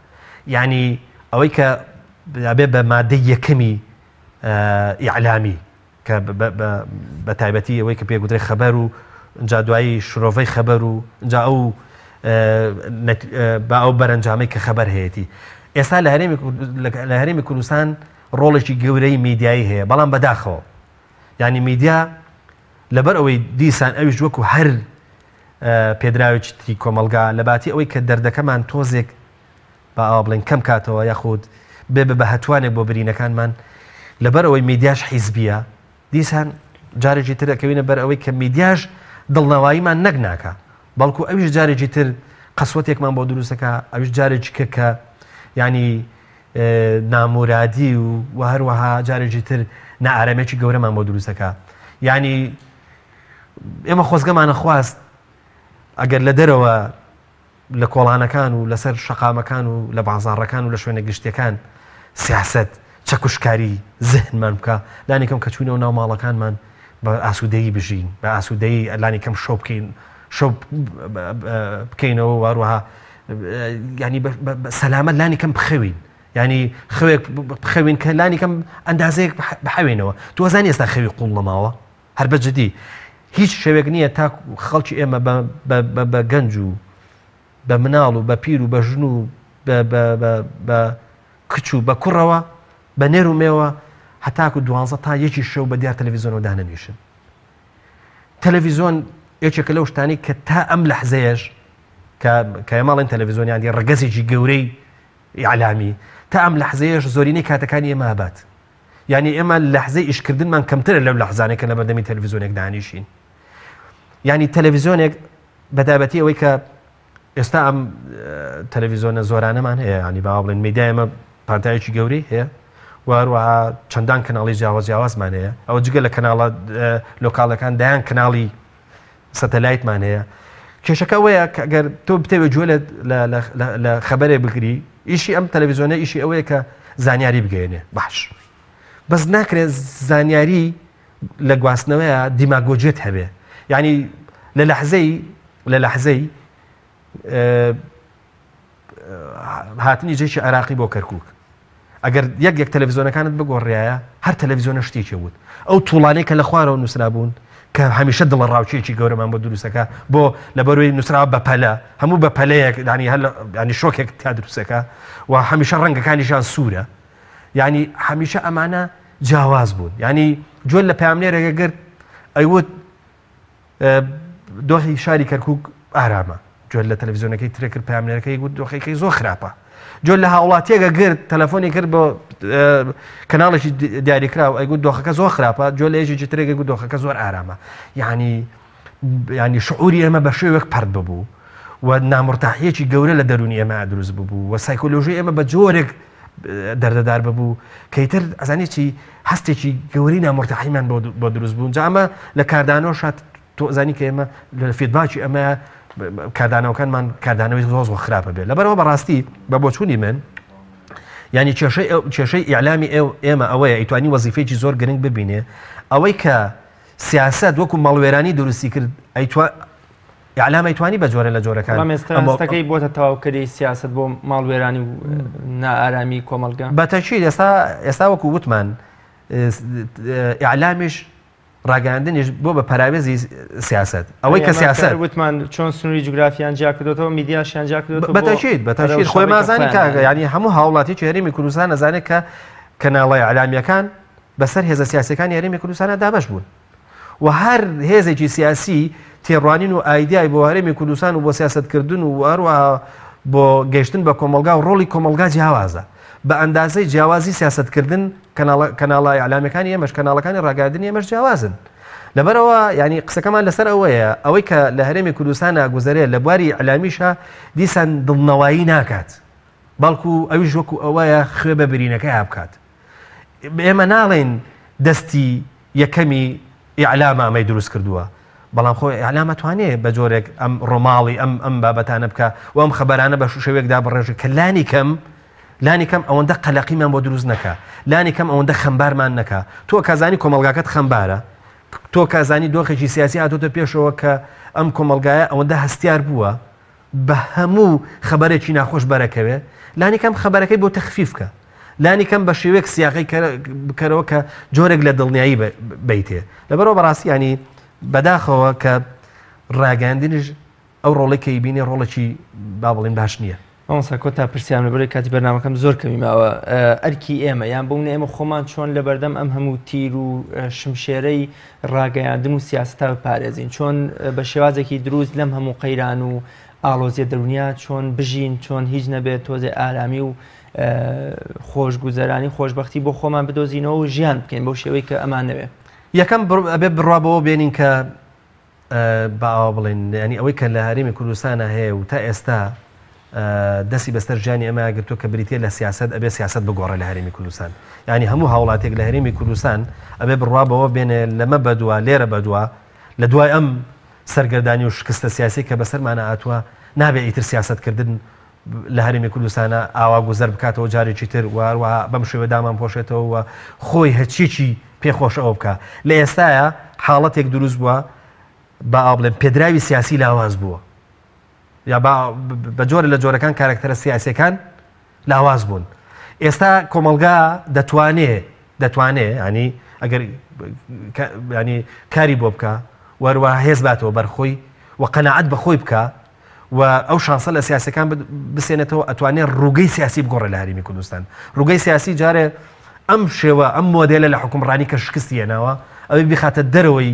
یانی ئەوەی کە ئەبێ بە مادەی یەکەمی ئیعلامی کە بە تایبەتی ئەوەی کە پێگوترێ خەبەر و جا دوایی شرۆڤەی خەبەر و جا ئەو با ئەو بەرەنجامەی کە خەبەر هەیەی. ئێستا لە هەرێمی لە هەرێمی کوردستان ڕۆڵێکی گەورەی میدیایی هەیە، بەڵام بەداخەوە یعنی میدیا لەبەر ئەوەی دیسان ئەویش وەکو هەر پێدراوێکی تری کۆمەڵگا لە باتی ئەوەی کە دەردەکەمان تۆزێک با ئاوا بڵێین کەم کاتەوە یاخود بێ بە هەتوانێک بۆ برینەکانمان، لەبەر ئەوەی میدیاش حیزبییە، دیسان جارێکی تر ئەکەوینە بەر ئەوەی کە میدیاش دڵنەواییمان نەک ناکا، بەڵکو ئەویش جارێکی تر قەسوەتێکمان بۆ دروست ئەکا، ئەویش جارێکی کە کە یانی نامورادی و و هەروەها جارێکی تر نائارامێکی گەورەمان بۆ دروست ئەکا. یانی ئێمە خۆزگەمانە خواست ئەگەر لە دەرەوە لە کۆڵانەکان و لەسەر شەقامەکان و لە بازاڕەکان و لە شوێنە گشتیەکان سیاسەت چەکوشکاری زهنمان بکا، لانیکەم کە چوینەوە ناو ماڵەکانمان بە ئاسوودەیی بژین، بە ئاسوودەیی لانیکەم شەو بکەین، شەو بکەینەوە و هەروەها ینی بە سەلامەت لانیکەم بخەوین. ینی خەوێک بخەوین کە لانیکەم ئەندازەیەک بحەوێنەوە. تۆ ئەزانی ئێستا خەوی قوڵ نەماوە؟ هەر بە جدی هیچ شەوێک نییە تا خەڵکی ئێمە بە گەنج و بە مناڵ و بە پیر و بە ژن و بە کچ و بە کوڕەوە بە نێر و مێوە هەتاکو دوانزە تا یەکی شەو بە دیار تەلەڤیزیۆنەوە دانەنیشن. تەلەڤیزیۆن یەکێکە لەو شتانەی کە تا ئەم لەحزەیەش کە کە ئێمە ئەڵێن تەلەڤیزیۆن یان ڕەگەزێکی گەورەی ئیعلامی تا ئەم لەحزەیەش زۆرینەی کاتەکانی ئێمە ئەبات. یعنی ئێمە لەحزەی ئیشکردنمان کەمترە لەو لەحزانەی کە لە بەردەمی تەلەڤیزیۆنێک دانیشین. یعنی تەلەڤیزیۆنێک بەتایبەتی ئەوەی کە ئێستا ئەم تەلەڤیزیۆنە زۆرانەمان هەیە ینی با بڵێن میدیای ئێمە پانتایەکی گەورەی هەیە و هەروەها چەندان کەناڵی جیاواز جیاوازمان هەیە ئەوە جگە لە کەناڵە لۆکاڵەکان دایان کەناڵی سەتەلایتمان هەیە کێشەکە ئەوەیە کە ئەگەر تۆ بتەوێت گوێ لە خەبەرێ بگری ئیشی ئەم تەلەڤیزیۆنە ئیشی ئەوەیە کە زانیاری بگەێنێ باش بەس ناکرێت زانیاری لە گواستنەوەیە دیماگۆجیەت هەبێ یعنی لە لەحزەی لە لەحزەی هاتنی جێکی عێراقی بۆ کەرکک ئەگەر یەک یەک تەلەڤزیۆنەکانت بگۆڕایە هەر تەلەڤزیۆنە شتێکی وت ئەو توڵانەی کە لە خوارەوە نووسرابوون کە هەمیشە دڵە ڕاوچێکی گەورەمان بۆ دروستەکە بۆ لەبەروی نووسراوە بە پەلە هەموو بە پەلەیەک دانی هەر ینی شۆکێک تا دروستەکە و هەمیشە ڕەنگەکانیشان سوورە یعنی هەمیشە ئەمانە جیاواز بوون یعنی جۆر لە پامنێرەکە گرت ئەیوت دۆخی شاری کەرکک ئارامە جۆر لە تەلەڤزیۆنەکەی ترێ کرد پامنێرەکەی گوت دۆخێکی زۆر خراپە جۆر لە هاوڵاتیەکە گرت تەلەفۆنی کرد بۆ کەناڵێکی دیاریکراو ئەیگوت دۆخەکە زۆر خراپە جۆر لە یەکێکی ترێک گوت دۆخەکە زۆر ئارامە یعنی ینی شعوری ئێمە بە شێوەک پەرت ببوو و نامرتاحیەکی گەورە لە دەرونی ئێمە دروست ببوو و سایکۆلۆژی ئێمە بە جۆرێک دەردەدار ببوو کە ئیتر ئەزانی چی هەستێکی گەورەی نامرتاحیمان بۆ دروست بوون جا ئەمە لە کاردانەوە شات تۆ ئەزانی کە ئێمە لە feedback ی ئەمە کاردانەوەکانمان کاردانەوەی زۆر زۆر خراپە بێت لەبەرەوە بەڕاستی بە بۆچوونی من ینی کێشەی کێشەی ئیعلامی ئێمە ئەوەیە ئەیتوانی وەزیفەیەکی زۆر گرنگ ببینێ ئەوەی کە سیاست وەکو ماڵوێرانی دروستی کرد ئەیتوا ئیعلام ئەیتوانی بە جۆرە لە جۆرەکان بەڵام ئێستا هەستەکەی بۆتە تەواوکەری سیاسەت بۆ ماڵوێرانی و نائارامی کۆمەڵگە؟ بە تەکید ئێستا ئێستا وەکو وتمان ئیعلامیش ڕاگەیاندنیش بۆ بە پەراوێزی سیاسەت ئەوەی کە سیاسەت وتمان چۆن سنووری جوگرافیان جیا کردۆتەوە میدیاشیان جیا کردۆتەوە بە تەکید بە تەکید خۆی مازانی کاکە یعنی هەموو هاوڵاتیی هەرێمی کوردستان ئەزانێت کە کەناڵە ئیعلامییەکان بەسەر هێزە سیاسیەکانی هەرێمی کوردستانە دابەش بوون. و هەر هێزێکی سیاسی تێڕوانین و ئایدیای بۆ هەرێمی کوردستان و بۆ سیاسەتکردن و هەروەها بۆ گەیشتن بە کۆمەڵگا و ڕۆڵی کۆمەڵگا جیاوازە. بە ئەندازەی جیاوازی سیاسەتکردن کەناڵە ئیعلامیەکانی ئێمەش کەناڵەکانی ڕاگەیاندنی ئێمەش جیاوازن. لەبەرئەوە یانی قسەکەمان لەسەر ئەوەیە ئەوەی کە لە هەرێمی کوردستانا گوزەرێ لە بواری ئیعلامیشا دیسان دڵنەوایی ناکات بەڵکو ئەویش وەکو ئەوەیە خوێ بە برینەکەیا بکات. ئێمە ناڵێین دەستی یەکەمی ئیعلامە ئەمەی دروست کردووە، بەڵام خۆ ئیعلام ئەتوانێ بە جۆرێک ئەم ڕۆماڵی ئەم ئەم بابەتانە بکا و ئەم خەبەرانە بە شێوەیەک دابڕێژێ کە لانی کەم لانی کەم ئەوەندە قەلەقیمان بۆ دروست نەکا، لانی کەم ئەوەندە خەمبارمان نەکا. تۆ کە زانی کۆمەڵگاکەت خەمبارە، تۆ کە زانی دۆخێکی سیاسی هاتۆتە پێشەوە کە ئەم کۆمەڵگایە ئەوەندە هەستیار بووە، بە هەموو خەبەرێکی ناخۆش بەرەکەوێ، لانی کەم خەبەرەکەی بۆ تەخفیف کە. لانی کەم بە شێوەیەک سیاقەی بکەرەوە کە جۆرێک لە دڵنیایی بەیتێ. لەبەرئەوە بەڕاستی یانی بەداخەوە کە ڕاگەیاندنیش ئەو ڕۆڵەی کە ئەیبینێ ڕۆڵێکی با بڵێین باش نییە. مامۆستا کۆتا پرسیارم لەبەرئەوەی کاتی بەرنامەکەم زۆر کەمی ماوە، ئەرکی ئێمە یان بۆ منە ئێمە خۆمان چۆن لەبەردەم ئەم هەموو تیر و شمشێرەی ڕاگەیاندن و سیاسەتە بپارێزین؟ چۆن بە شێوازێکی دروست لەم هەموو قەیران و ئاڵۆزیە دەروونیە چۆن بژین، چۆن هیچ نەبێت تۆزێ ئارامی و خۆشگوزەرانی خۆشببختی بۆ خۆمان بدۆزینەوە و ژیان بکەین بەو شێوەی کە ئەمانەوێ؟ یەکەم ئەبێ بڕوا بەوە بێنین کە با ئاوا بڵێین یانی ئەوەی کە لە هەرێمی کوردستانا هەیە و تا ئێستا دەستی بەسەر ژیانی ئێمە گرتووە کە بریتیە لە سیاسەت ئەبێ سیاسەت بگۆڕێ لە هەرێمی کوردستان یانی هەموو هاوڵاتێک لە هەرێمی کوردستان ئەبێ بڕوا بەوە بێنێ لەمە بەدوا لێرە بەدوا لە دوای ئەم سەرگەردانی و شکستە سیاسی کە بەسەرمانە هاتووە نابێ ئیتر سیاسەتکردن لە هەرێمی کوردستانە ئاوا گوزەر بکاتەوە جارێکی تر و هەروەها بەم شێوە دامان پۆشێتەوە و خۆی هەرچیەکی پێ خۆشە ئەوە بکا. لە ئێستایا حاڵەتێک دروست بووە با ئاوا بڵێم پێدراوی سیاسی لاواز بووە یا با بە جۆرە لە جۆرەکان کارەکتەرە سیاسیەکان لاواز بوون. ئێستا کۆمەڵگا دەتوانێ دەتوانێ ینی ئەگەر ینی کاری بۆ بکە وەروە هێز باتەوە بەرخۆی و قەناعەت بە خۆی بکە. و ئەو شانسە لە سیاسەکان بسێنێتەوە، ئەتوانێت ڕووگەی سیاسی بگۆڕێ لە هەرێمی کوردستان. ڕووگەی سیاسی جارێ ئەم شێوە، ئەم مۆدێلە لە حوکمڕانی کە شکستی هێناوە، ئەوەی بیخاتە دەرەوەی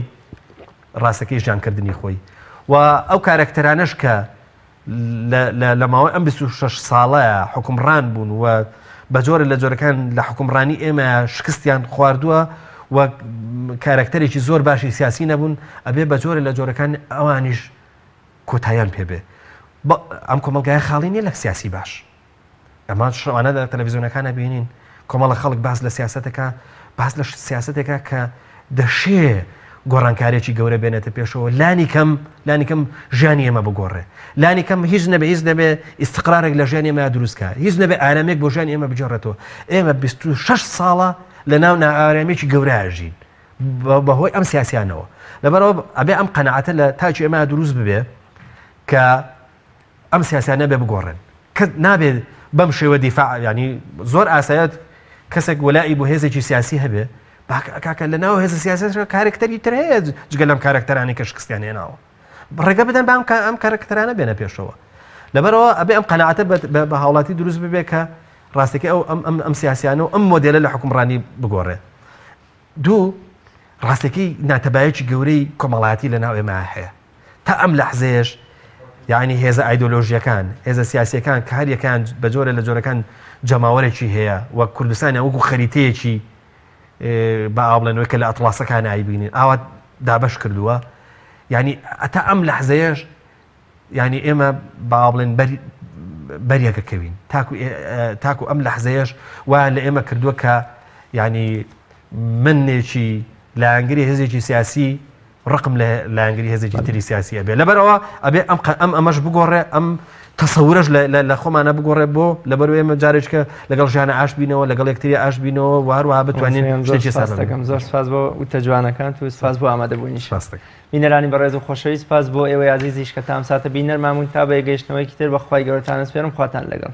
ڕاستەکەی ژیانکردنی خۆی و ئەو کارەکتەرانەش کە لە ماوەی ئەم 26 ساڵەیە حکومڕان بوون و بە جۆرە لە جۆرەکان لە حکومڕانی ئێمە شکستیان خواردووە و کارەکتەرێکی زۆر باشی سیاسی نەبوون، ئەبێ بە جۆرە لە جۆرەکان ئەوانیش کۆتاییان پێ بێ. ئەم کۆمەڵگایە خاڵی نییە لە سیاسی باش. ئەمە شەوانە لە تەلەڤیزیۆنەکانە بینین کۆمەڵە خەڵک باس لە سیاسەتەکە، باس لە سیاسەتێکە کە دەشێ گۆڕانکارێکی گەورە بێنێتە پێشەوە، لانی کەم لانی کەم ژیانی ئێمە بگۆڕێ، لانی کەم هیچ نەبێ هیچ نەبێ ئیستقرارێک لە ژیانی ئێمە دروستکە، هیچ نەبێ ئارامێک بۆ ژیانی ئێمە بگێڕێتەوە. ئێمە 26 ساڵە لە ناو نائارامیێکی گەورە ژین بەهۆی ئەم سیاسیانەوە. لەبەرەوە ئەبێ ئەم قەناعەتە لە تاکی ئێمە دروست ببێ کە ئەم سیاسیانە بێ بگۆڕێن. کە نابێت بەم شێوە دیفاع، ینی زۆر ئاسایەت کەسێک وەلائی بۆ هێزێکی سیاسی هەبێ، کاکە لە ناو هێزە سیاسەکە کارکتەری تر هەیە جگە لەم کارکتەرانی کە شکستیان هێناوە. ڕێگە بدەن بە ئەم کارکتەرانە بێنە پێشەوە. لەبەرەوە ئەبێ ئەم قەناعەتە بە هاوڵاتی دروست ببێ کە ڕاستەکەی ئەو ئەم سیاسیانە و ئەم مۆدێلە لە حکومڕانی بگۆڕێ. دوو، ڕاستەکەی ناتەبایەکی گەورەی کۆمەڵایەتی لە ناو ئێمە هەیە. تا ئەم لەحزەیەش یعنی هێزە ئایدۆلۆژیەکان، هێزە سیاسیەکان کە هەریەکان بە جۆرە لە جۆرەکان جەماوەرێکی هەیە و کوردستانیان وەکو خەریتەیەکی بە ئاو بڵێنەوەی کە لە ئەتڵاسەکان ئایبینین ئاوا دابەش کردووە. یعنی تا ئەم لەحزەیەش یعنی ئێمە با بڵێن بەریەکە کەوین تاکو ئەم لەحزەیەش وایان لە ئێمە کردووە کە یعنی منێکی لایەنگری هێزێکی سیاسی ڕقم لە لایەنگری هێزێکی تری سیاسی ئەبێ. لەبەرەوە ئەبێ ئەم ئەم ئەمەش بگۆڕێ، ئەم تەسەورەش لە خۆمانە بگۆڕێ بۆ لەبەر ئێمە جارێککە لەگەڵ ژیانە ئاش بینەوە، لەگەڵ یەکتری ئاش بینەوە و هەروەها بتوانین شتێکی ساز دەکەم. زۆر سپاس بۆ وتە جوانەکانت و سپاس بۆ ئامادەبوونیش. بینەرانی بەڕێز و خۆشەویست، سپاس بۆ ئێوەی ئازیزیش کە تام ساتە بینەرمان بوون. تا بە یەکگەیشتنەوەیەکی تر بە خوای گەورەتان ئەسپێرم. خواتان لەگەڵ.